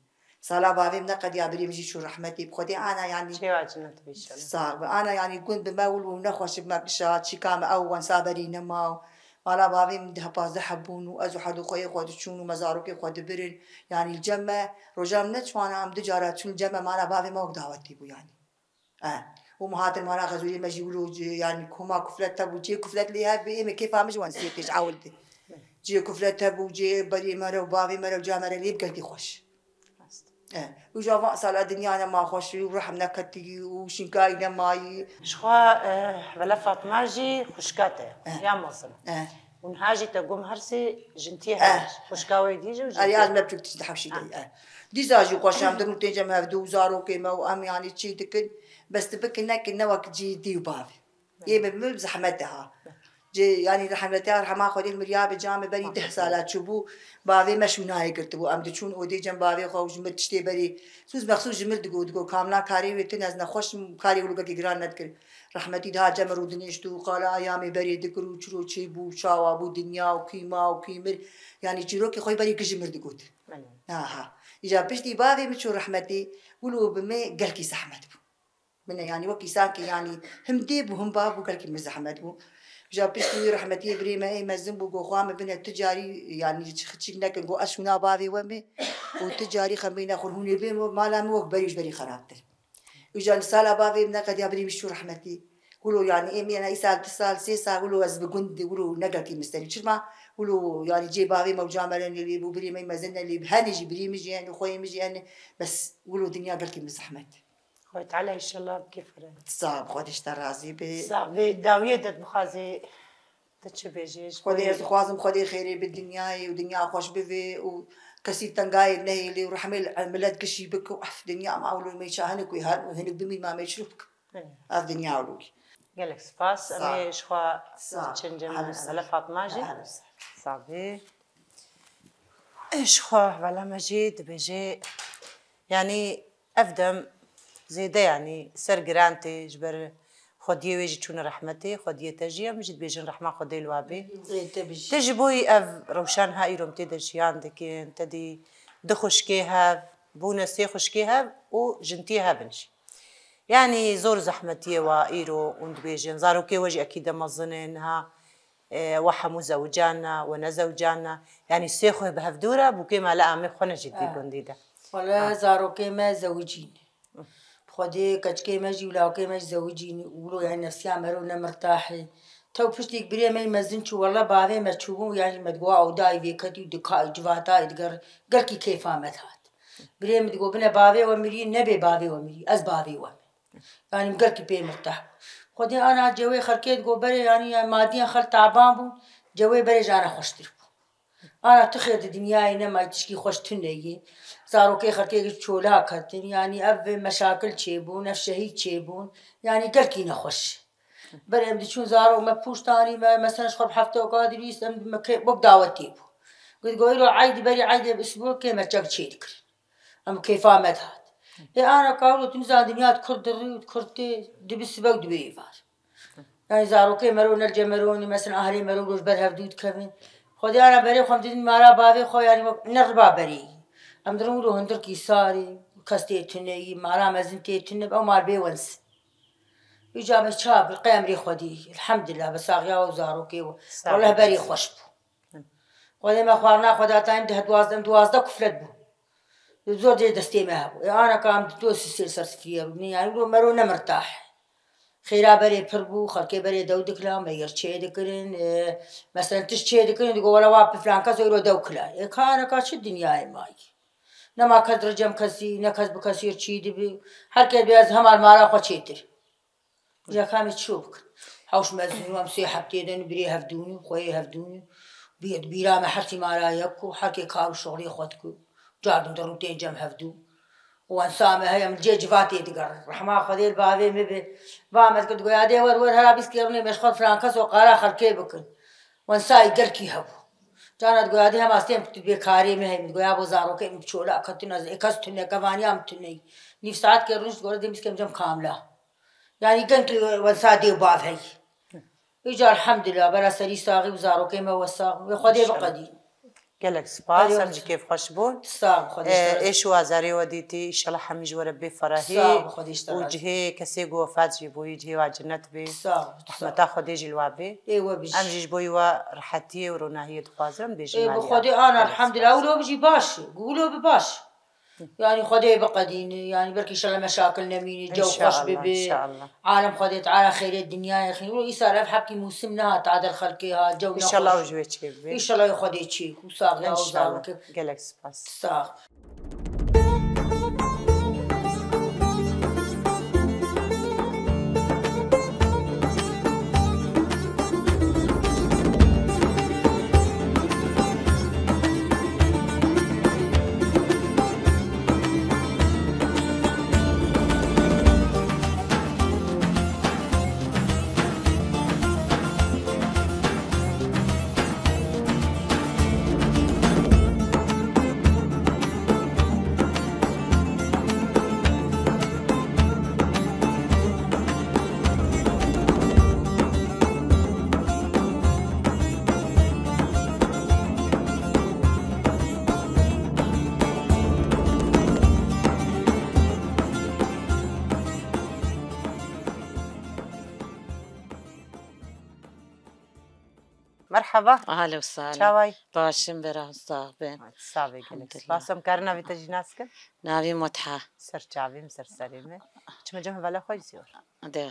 Sala bavê min neqediya birî min jî çû rehmetê bi Xwedê, ana yanî. Çêwa cinet bî inşallah. Sax be. Ana yanî gund bi me wilo nexweş bi me kişa, çîka me ew wensa berî nema û Mala bavê min deh pazdeh heb bûn û ez û herdû xweyê xwe diçûn û me zarokê xwe dibirin. Yanî li cem me, roja min neçûna em du cara çûn li cem me, mala bavê me wek dawetê bû yanî. E, û min hatin mala Xezûrê me jî wilo ci-, yanî koma kuflet hebû, cihê kuflet lê hebê, ê me kêfa min ji wan sê têj ewil de. Cihê kuflet hebû, cihê berê me re û bavê me re û ca me re lê bi gelkî xweş. Rast. E, û ja van sala dinya nema xweşî û rehm neketî û şînkayî nemayî. Ji xwe, e, Vele Fatma jî xwişka te ye, e, ya mezin. E. Û niha jî te gom her sê jintiyê, e, hene. Xwişka wê dî jî û, e, jintiyê. Ez me biçûk tişt hewşî de, e. Dîsa jî xweş em din û têncem hevdû û zarokê me û em yanî çî dikin. Bes tu bikin nekin ne wek cî dî û bavê. Ê min, min zehmet de ha. Cê, yanî rehmetiya rehma Xwedê li miriya bi ca min berî deh sala çûbû, bavê me şûnayê girtibû. Em diçûn odê cem bavê xwe û ji mir tiştê berî. Sûz mexsûs ji mir digot, digot, kamna karê wê tune, ez nexweş im, karê wilo gelkî giran nedikir. Rehmetî diha cem min rûdinişt û qala eyamê berê dikir û çiro çêbû, çawa bû dinya û kî ma û kî mir. Yanî çîrokê xwe berî gijî mir digot. Belê. Aha. Îja piştî bavê min çû rehmetî, wilo bi me gelkî zehmet bû. Min e, yanî wekî sankî, yanî him dê bû, him bav bû, gelkî min zehmet bû. Ja piştî wî rehmetiyê birê me ê mezin bû, got, xwa min bine tu carî, yanî çi xiçik nekin, got, ez şûna bavê we me û tu carî xemîne xwe hûnê bê mala min wek berî ji berî xerabtir. Û ja li sala bavê min neqediya birî min çû rehmetî. Wilo yanî ê min ena îsal, du sal, sê sal, wilo ez bi gund, wilo ne gelkî min serî. Çima? Wilo yanî cê bavê me û ca me re nelê bû, birê me mezin nelê bû. Henê jî birî min jî hene, xweyê min jî hene. Bes wilo dinya gelkî min zehmet. Xwedê Teala înşallah bi kêf re. Sax, Xwedê ji te razî be. Sax be, dawiyê de dixwazê tu çi bêjê? Xwedê, ez dixwazim Xwedê xêrê bi dinyayê û dinya xweş bivê û kesî tengayê nehêlê û rehmê li milet gişî bike û ef dinya ma wilo me ça hinik wê her û hinik bimîn ma me çilo bike. Hı. Ev dinya wilo. Gelek spas. Em ê ji xwe çin cem Vele Fatma jî. Sax be. Ê ji xwe Vele me jî dibêje, yanî Ev dem zêde, yanî ser giran tê, ji ber xwediyê wê jî çûne rehmetê, xwediyê te jî, em jî dibêjin rehma Xwedê li we bê. Ê, te bijî. Te ji bo ev rewşa niha îro em tê de jiyan dikin, te dî du xwişkê hev, bûne sê xwişkê hev û jintiyê hev in jî. Yanî zor zehmetiyê we îro hûn dibêjin, zarokê we jî ekîde mezin in, niha e, we hemû zewicane, we nezewicane. Yanî sê xwe bi hevdû re bûkê me li Amê xwe ne jî dî gundî de. Wele zarokê me zewicî ne. Xwedê keçikê me jî û lawikê me jî zewicî ne. Wilo yanî nefsiya me ro ne mirtahê. Tew piştîk birê me mezin çû, wele bavê me çûbû, yanî me digo ew dayî vê ketî û dika civata diger gelkî kêfa me dihat. Birê min digo bine bavê we mirî, nebê bavê we mirî, ez bavê we me. Yanî min gelkî pê mirtah bû. Xwedê ana cewê xelkê digo berê, yanî madiyen xelk taban bûn, cewê berê jana xweştir bû. Ana tu xêr di dinyayê nema, tişkî xweş tune yê. Zarokê xelkê çolak ketin, yanî ev meşakil çêbûn, ev şehîd çêbûn. Yanî gelkî nexweş. Berê em diçûn zarok me pûştanî me, mesela ji xwe bi hefte û kadî bîst, em me ke-, wek dawetê bû. Got, got, îro eydî, berî eydê bi isbokê me çek çê dikir. Em kêfa me dihat. Ê ana ka wilo tu nizan dinya di kur dirî û di kur tê, dibi sibe û dibe êvar. Yani zarokê mero, nerce mero, nî mesela ahrê mero roj ber hevdû dikevin. Xwedê ana berê xwe em didin mara bavê xwe, yani wek ne riba berê. Em dirin wilo hundirkî sarê, kes tê tune yî, mara mezin tê tune, ew mar bê wens. Îca me çav bi qey emrê Xwedê. Elhamdulillah, bi saxiya we û zarokê we. Sağ ol. Welleh berê xweş bû. Xwedê me xwarina xwe da tayîn deh duwazdeh, duwazdeh kuflet bû. Zor dê destê me hebû. Ê ana ka em di to sisê ser sifriye bû. Yani wilo mero ne mirtah. Xêra berê pir bû, xelkê berê dew dikila, meyir çê dikirin, e, mesela tişt çê dikirin, digo wela wa bi filan kes îro dew kila. Ê ka ana ka çi dinyayê mayî? Nema kes di ricem kesî, ne kes bi kesî çî dibi. Her kes bê ez hema li mala xwe çêtir. Îja ka em ê çi bikin? Hewş mezin û em sê heftê de ne birê hevdûnî, xweyê hevdûnî. Bîr, bîra me her tî mala yek ku her kê kar û şixulê xwe diku. Cardin de rûtên cem hevdû. Û ensa me heye, min cê civatê digerin. Rehma Xwedê li bavê min be. Va me dikir, digoya dê wer wer hera bîst kê rûnê me ji xwe filan kes û qara xelkê bikin. Wensayî gelkî hebû. Cana digoya dê hema stêm tu bêkarê me heye, min digoya bo zarokê min bi çola ketin ez ê kes tune, kevaniya min tuneyî. Nîv saet kê rûnî digore dê bîst kê min cem kamla. Yani genkî wensa dê û bav heyî. Îca elhamdulillah, bera serî saxî û zarokê me wesa. Wê Xwedê biqedî. Gelek spas, her cî kêfxweş bûn. Sax bû, Xwedê ji te razî. Êş û azarê we dîtî, înşallah hemî ji we re bê ferahî. Sax bû, Xwedê ji te razî. Û cihê kesê ku wefat jî bûyî, cihê wa cennet bê. Sax bû, sax. Rehmeta Xwedê jî li wa bê. Ê we bijî. Em jî ji bo wî wa rehetiyê û ronahiyê dixwazin, em bêjin. Ê bi Xwedê ana, elhamdulillah, wilo bijî baş. Wilo bi baş. Yani Xwedê biqedîne, yani belkî înşallah meşakil nemîne, cew xweş bibe. Înşallah, înşallah. Alem Xwedê Teala xêrê dinyayê xîn. Wilo îsal ev hebkî mûsim nehat, adel xelkê ha, cew nexweş. Înşallah ew ji wê çêbibe. Înşallah Xwedê çêk û sax ya û zarokê. Înşallah. Gelek spas. Sax. Merhaba. Ahlen û sahlen. Çaway? Başim bera, sax bin. Sax bê gelek. Elhamdulillah. Spas, em karin navê te jî nas kin? Navê Mutha. Ser çavê min, ser serê min. Çime cem hevala xwe jî zor. Dê wela.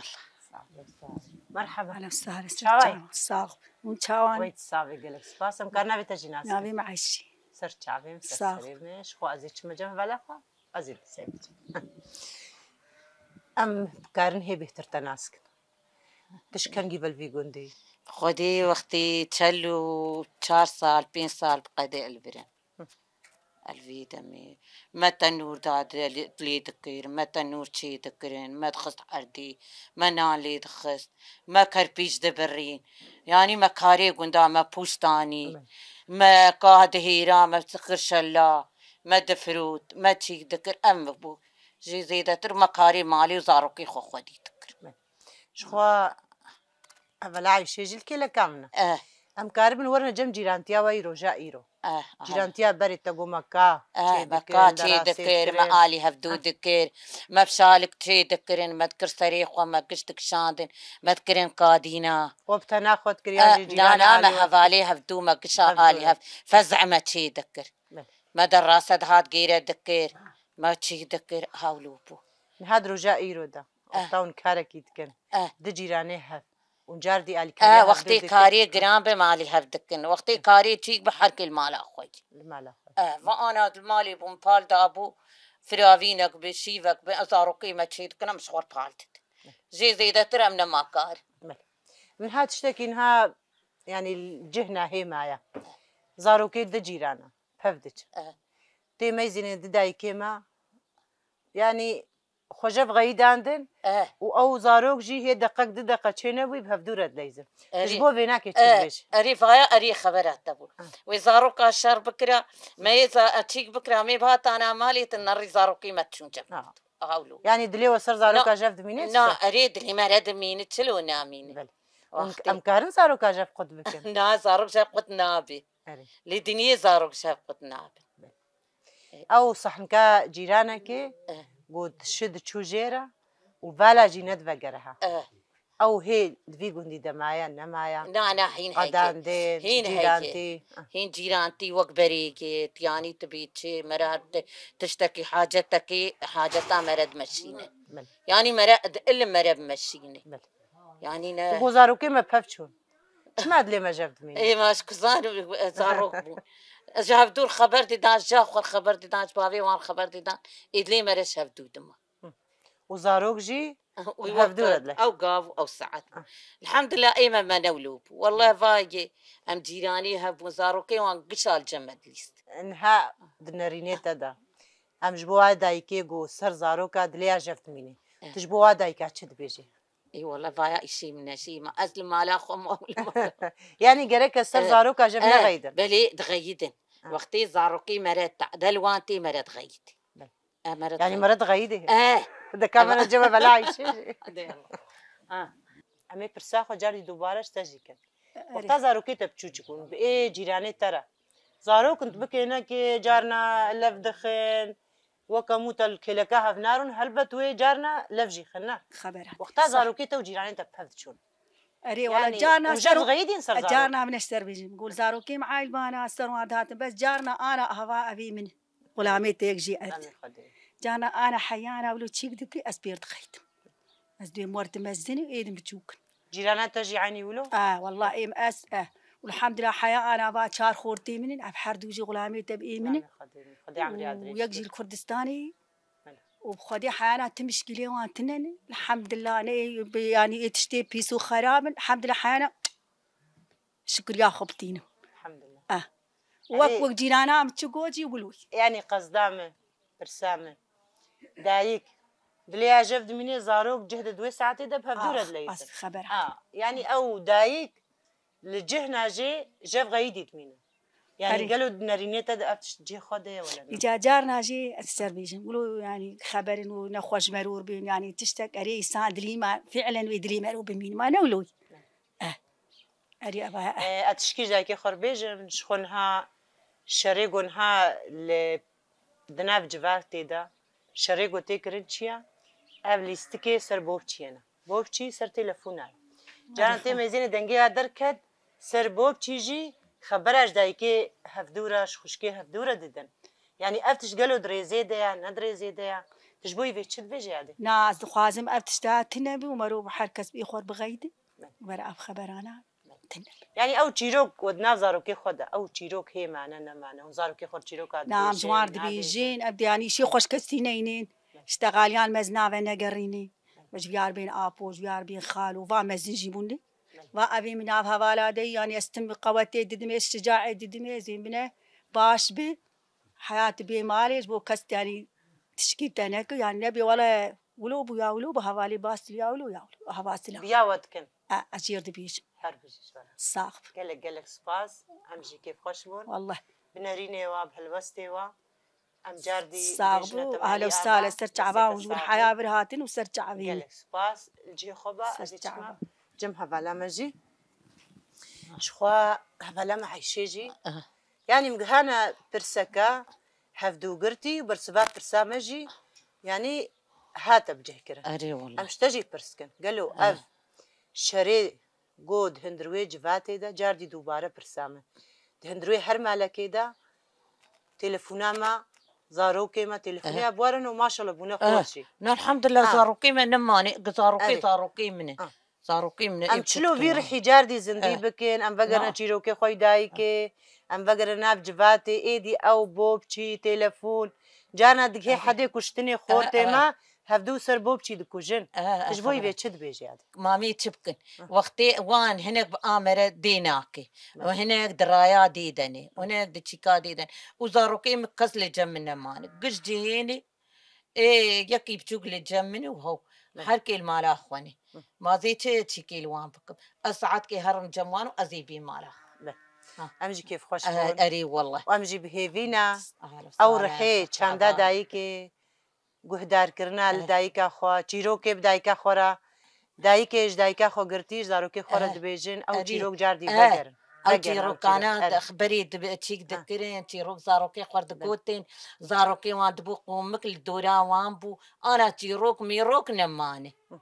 Sax bê, sax bê. Merhaba. Ahlen û sahlen. Çaway? Sax bin. Hûn çawan? Wey sax bê gelek. Spas, em karin navê te jî nas kin? Navê min Ayşe. Ser çavê min, ser serê min. Ji xwe ez ê çime cem hevala xwe. Ez ê dizê bidim. Em karin hê bêhtir te nas kin. Tu ji kengî ve li vî gundê yî? Xwedê wextê çel û çar sal, pênc sal bi qedê li vir im. Hı. Li vî demê me tenûr dad lê dikir, me tenûr çê dikirin, me dixist erdê, me nan lê dixist, me kerpîç dibirîn. Yanî me karê gunda me pûç danî, me ka dihêra, me dikir şela, me difirot, me çîk dikir, ev bû. Jî zêdetir me karê malê û zarokê xwe xwedî dikir. Ji xwe evela Eyşê jî li kêleka min e. Eh. Em karibin werin cem cîrantiya we yî roja îro. Eh, aha. Cîrantiya berê te got me ka çê dikir, me alî hevdû dikir, me bi şalik çê dikirin, me dikir serê xwe, me giş dikişandin, me dikirin kadîna. We bi tena xwe dikir, yan jî cîranê alî we? Na, na, me hevalê hevdû, me gişa alî hev, fez'e me çê dikir. Me derase dihat gêre dikir, me çî dikir, hewlo bû. Niha di roja îro de, eh, wexta hûn karekî dikin, eh, di cîranê hev, hûn cardî alîkarî hev dû dikin? Eh, wextê karê giran be, me alî hev dikin. Wextê karê çîk be, her kê li mala xwe ye. Li mala xwe. Eh, va ana li malê bûm, pal dabû, firavînek be, şîvek be, zarokê me çê dikin, em ji xwe pal didin. Jê zêdetir em nema kar. Min ha tiştekî niha, yanî cih nahê maye. Zarokê di cîrana pev diçin. Eh. Tê meyzînê di dayikê me, yanî Xwe jev xeyîdandin Eh, û ew zarok jî hê deqek du deqe çênebûyî bi hevdû re dileyzin. Tu ji erê, bo vênakê çi eh, dibêjî? Erê vaya erê xebera te bû. Ah. Wê zaroka şer bikira, me yê za-, çîk bikira, me bi hatana malê tu nerî zarokê me çûn cem. Ah. Hawlo. Yanî dilê we ser zaroka jev dimîne, çi Na, ser? Erê dilê me re dimîne, çilo namîne. Belê. Hûn Wextê. Em karin zaroka jev qut bikin? Na, zarok jev qut nabe. Erê. Li dinyê zarok jev qut nabe. Belê. Ew sehnika cîranekê Eh. got şi diçû jê re û vala jî nedivegere ha. Eh. Ew hê di vî gundî de maye, nemaye. Na, na, hîn heyê. Qedan dê, Hîn heyê. cîrantî. Ah. Hîn cîrantî wek berêkê, tiyanî tu bî çi, mere ti-, tiştekî hacetekî, haceta mere dimeşîne. Belê. Yanî mere, di ilim mere bimeşîne. Belê. Yanî ne Û zarokê me pev çûn. Çima dilê me jev dimîne? Ê, me ji kuzan û zarok bû. Ez ji hevdûr xeber didan, ji xwe xeber didan, ji bavê wan xeber didan. Ê dilê me re ji hevdû dima. Hı. Û zarok jî Û hevdû wexta re dile. Ew gav, ew saet. Ah. Elhamdulillah, ê me, me newlo bû. Wellah, Hı. vayê, em cîranî hebûn, zarokê wan gişa li cem me dilîst. Niha di nerînê te de. Em ji bo wa dayikê ku ser zaroka dilê ya jev dimîne. Eh. Tu ji bo wa dayika çi dibêjî? Ê wele vaya îşê min e, şî ma ez li mala xwe mam li mala. Yanî gerek ez ser Eh, zaroka jev eh, nexeyidin. Belê dixeyidin. Ah. Wextê zarokê mere tade li wan tê mere dixeyidin. Belê. Eh, mere Yanî dixeyidin. mere dixeyidê. Eh. De kamera cebe bela îşê jî. De Allah. Ah. Em ê pirsa xwe carî dubare ji te jî kin. Erê. Wexta zarokê te biçûçik bûn, bi ê cîranê te re. Zarok in tu bikênekê carna lev dixin, weke mû te li kêleka hevnar in, helbet wê carna lev jî xin, ne? Xeber hat. Wexta Sah. zarokê te û cîranê te pev diçûn. Erê, wala Yanî, carna hûn ser jev xeyidîn ser zarok. Carna min ser bêjim. Gol zarokê min ail bana, ser wan dihatin. Bes carna ana hava evî min. Xulamê te yek jî erd. Emê Xwedê. Carna ana heyana wilo çîk dikî, ez pêr dixeydim. Ez dê mor dimezin û êdim biçûk in. Cîrana te jî eynî wilo? A, wallah êm ez, e. Elhamdulillah, heya ana va çar xortê min in, ev her du jî xulamê te bi ê min in. Emê Xwedê, Xwedê emrê Û adrê yek jî li Kurdistanê. Belê. Û bi Xwedê heyana ti mişkîlê wan tine ne. Elhamdulillah, ne ê bi, yanî ê tiştê pîs û xerab in. Elhamdulillah, heyana şikiriya xwe bitînim. Elhamdulillah. Ah. Wek, Erê- wek cîrana min çi got jî wilo. Yanî qezda min, pirsa min. Dayik, dilê ya jev dimîne zarok cih de di wê saetê de bi hevdû re Ah, dileyîtin. as xeber Ha, yanî ew dayik li cihna jê jev xeyidî dimîne. Yanî Erê. gelo di nerînê te de ev tişt cihê xwe de ye wele ne? Îca carna jî ez ser bêjim. Wilo yanî xeberin û nexweş meror bin, yanî tiştek erê îsan dilî ma, fiilen wê dilî mero bimîn. Ma ne wilo. Eh. Erê eva, eh. E, ez tişkî ji dayikê xwe re bêjim, ji xwe niha şerê ku niha li di nav civatê de şerê ku tê kirin çi ye? Ev lîstikê ser bobçiyê ne. Bobçî ser telefona ye. Caran tê mezênê dengê ya derket, ser bobçî jî xebera ji dayikê hevdû re, ji xwişkê hevdû re didin. Yanî ev tişt gelo di rêzê de ye, ne di rêzê de ye? Tu ji bo vê çi dibêjî yadê? Na, ez dixwazim ev tişta tune bi û mero bi her kes bi xwe bixeyidin. Were ev xeberana tune. Yanî ew çîrok we di nav zarokê xwe de, ew çîrok hê mane nemane, hûn zarokê xwe çîroka Na, em dibêjin, ji wan nabêjin? dibêjin, ev de yanî îşê xweşkestî neynên. Ştexaliyan mezin nave negerînê. Ji viyar bên apo, ji viyar bên xalo, va mezin jî bûne. Va evê min nav hevala de, yanî ez tim qewetê didimê, şicaê didimê, ez ê bine baş bi. Heyat bê malê, ji bo kes, yanî, tişkî te neke, yanî, nebê wele wilo bû ya wilo bû, hevalê bastil ya wilo ya wilo, hevasil ya. Biya we dikin. E, ez jêr dibêjim. Her bijî ji we re. Sax bi. Gelek, gelek spas. Em jî kêfxweş bûn. Wallah. Bi nerînê we, bi helwestê we. Em cardî Sax dibêjine bû, te ahla malî u sala, ava, ser çava destê te û ji wir sax heya be. vir hatin û ser çavê. Gelek spas. Li cihê xwe be, Ser ez ê çava. çima? Cem hevala me jî. Ji xwe hevala me Eyşê jî. Aha. Yanî min gihane pirseke hevdûgirtî û bersiva pirsa me jî, yanî hate bicihkirin. Erê wele. Em ji te jî pirs kin. Gelo Eh. ev şerê ku di hundir wê civatê de cardî dubare pirsa me. Di hundir wê her malekê de telefona me, zarokê me, telefonê Eh. ya bi we re ne û maşallah bûne Eh. xweş jî. Ne, elhamdulillah, Ha. zarokê me nemane, zarokê, Erê. zarokê min e. Ha. Zarokê min e, Em ê çilo çi vî bikin? rihî cardî zindî Eh. bikin, em vegerine Na. çîrokê xwe yê dayikê, em vegerine nav civatê, êdî ew bobçî, telefon. Carna digihê Eh. hedê kuştinê xortê Eh, eh. me, hevdû ser bobçî dikujin. Eh, Tu ji bo eh, vê xebera. çi dibêjî yadê? Mamê çi bikin? Eh. Wextê wan hinek bi amere dê nake. Belê. Û hinek di raya dê denê. Û hinek di çîka dê denê. Û zarokê min kes li cem min nemane. Giş cihênê Ê, yekî biçûk li cem min û hew. Her kê li mala xwe ne. Ma zê çi çîkê li wan bikim? Ez saetkê herim cem wan û ez ê bêm mala xwe. Be. Ha. Em jî kêfxweş Eh, bûn. Erê wallah. Û em jî bi hêvî ne. Ahla Ew sala, rihê sala çanda sala. Dayikê, guhdarkirina li Eh. Dayika xwe, çîrokê bi dayika xwe re, dayikê ji dayika xwe girtî, ji zarokê xwe re Eh. dibêjin, ew Erê. Çîrok car dî Eh. Vegerin. Ew Vegerin ew çîrokana çîrok, erê. Xberê dibi-, çîk Belê. Dikirin, çîrok zarokê xwe Belê. Digotin, zarokê wan dibû qomik li dora wan bû. Ana çîrok mîrok nemane. Hı.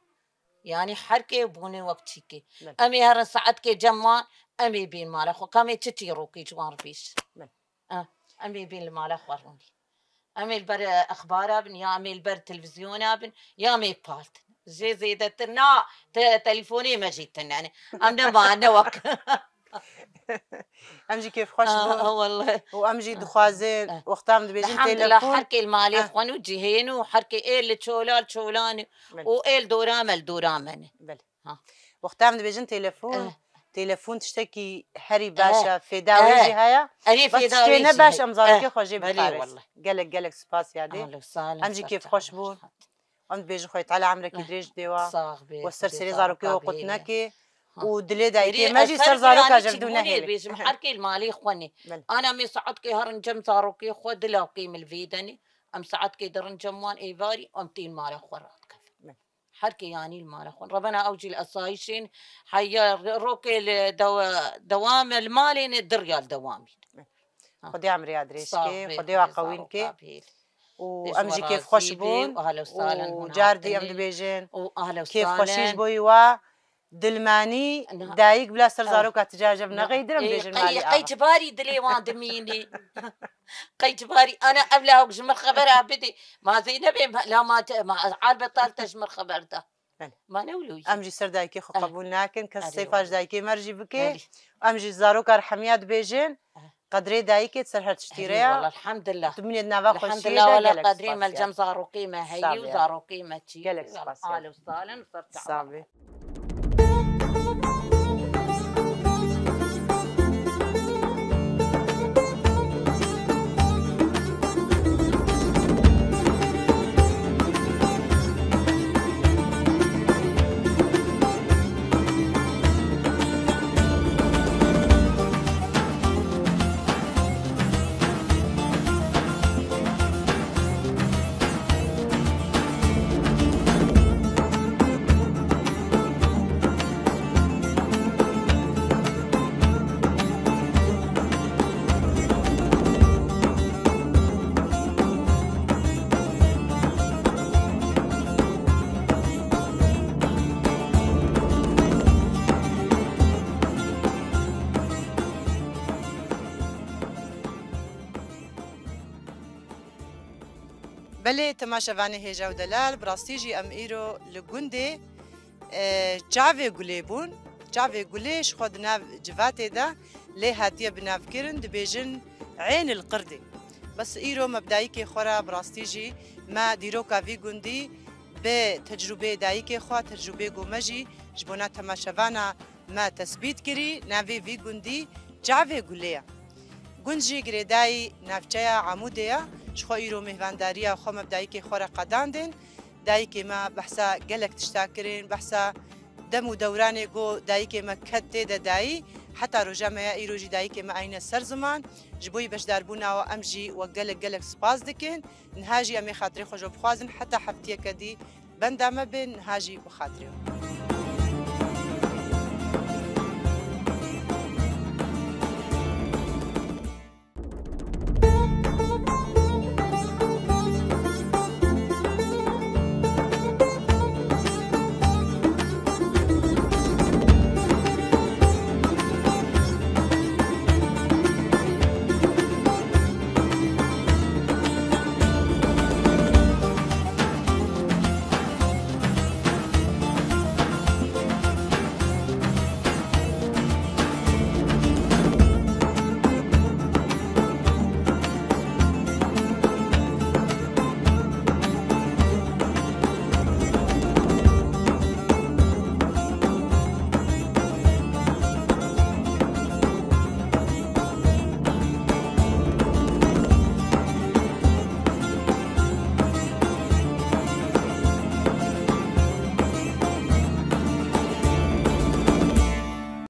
Yanî her kê bûne wek çîkê. Belê. Em ê herin saetkê cem wan, em ê bên mala xwe. Ka em ê çi çîrokê ji wan re bêjin? Belê. Ah, em ê bên li mala xwe rûnî. Em ê li ber, e, exbara bin, ya em ê li ber televîzyona bin, ya em ê partin. Jê zêdetir na te-, telefonê me jî tune ne. Em ne ma-, ne wek. Em jî kêfxweş Ah, bûn. Ah, wallah. Û em jî Ah. dixwazin, Ah. Wexta em dibêjin Elhamdulillah, telefon. Her kê li malê Ah. xwe û cihên û her kê ê li çola li çolan Belê. Û ê li dora me li dora me ne. Belê. Ha. Wexta em dibêjin telefon, Eh. Telefon tiştekî herî baş Eh. e, fêda wê Eh. jî heye. Erê Bas fêda tiştê wê ne jî baş heye. Em zarokê Eh. Xwe jê Belê bixaris. Wallah. Gelek gelek spas yadê. Ahla sala, Em jî ser kêfxweş çavan bûn. Em dibêjin Xwedê Teala emrekî Eh. dirêj dê wa. Sax bê, Û ser Xwedê serê zarokê zarokê xwe qut bîne. Neke. Ha. Û dilê dayikê Erê, me ez jî ser ser zaroka vîranê jevdû çîbûnê nehêlê. Bêjim, her kê li malê xwe ne. Belê. Ana me saetkê herin cem zarokê xwe, dilawkê min li vê de ne. Em saetkê dirin cem wan êvarî, em tên mala xwe radikin. Belê. Her kê yanî li mala xwe. Rebena ew jî li esayîşên, heya rokê li dewa-, dewam e li malê ne, dirya li dewamî. Belê. Ha. Xwedê emriya dirêj Sax ke, bê, Xwedê wa Xwedê qewîn ke. Zarokê bihêl. Û Dê em jî ji we kêfxweş razî bî bûn û ahla û salen hûn car dî em hatî. Dibêjin Û ahla kêfxweşî salen. Ji bo wî wa dilmanî Niha- dayik bila ser Ah. zaroka tija jev Niha- neqeydirim Ê, bêjin qey, malî qey ava. Cibarî dilê wan dimînî. Qey cibarî ana ev lawik ji min xebera bidê. Ma Zeynebê ma, la ma te, ma ez albetal te ji min xeber da. Belê. Ma ne wilo yî? Em jî ser dayikê xwe Eh. qebûl nakin. Kes Erê seyfa ji wala. Dayikê me re jî bike. Erê. Em jî zaroka rehemiya dibêjin. Eh. Qedrê dayikê ser her tiştî Erê re ya. Wala, elhamdulillah. Dimînê di nava xwe Elhamdulillah, şiyê de wala gelek qedrê spas me li cem ya. Zarokê me heyî Sax û bê. Zarokê me çî. Gelek spas ya. Ahla salen û ser Sax bê. Belê, temaşevanê hêja û delal, bi rastî jî em îro li gundê, e, Çavê Gulê bûn. Çavê Gulê ji xwe di nav civatê de lê hatiye binavkirin, dibêjin Eynil Qirdê. Bes îro me bi dayikê xwe re bi rastî jî me dîroka vî gundî bi tecrûbeyê dayikê xwe, tecrûbeyê ku me jî ji bona temaşevana me tesbît kirî, navê vî gundî Çavê Gulê ye. Gund jî girêdayî navçeya Amûdê ye. Ji xwe îro mêhvandariya xwe me bi dayikê xwe re qedandin. Dayikê me behsa gelek tişta kirin, behsa dem û dewranê ku dayikê me ket tê de dayî. Heta roja me ya îro jî dayikê me ayne ser ziman. Ji bo yî beşdarbûna we em jî we gelek gelek spas dikin. Niha jî em ê xatirê xwe ji we bixwazin heta heftiyeke dî benda me bin, niha jî bi xatirê we.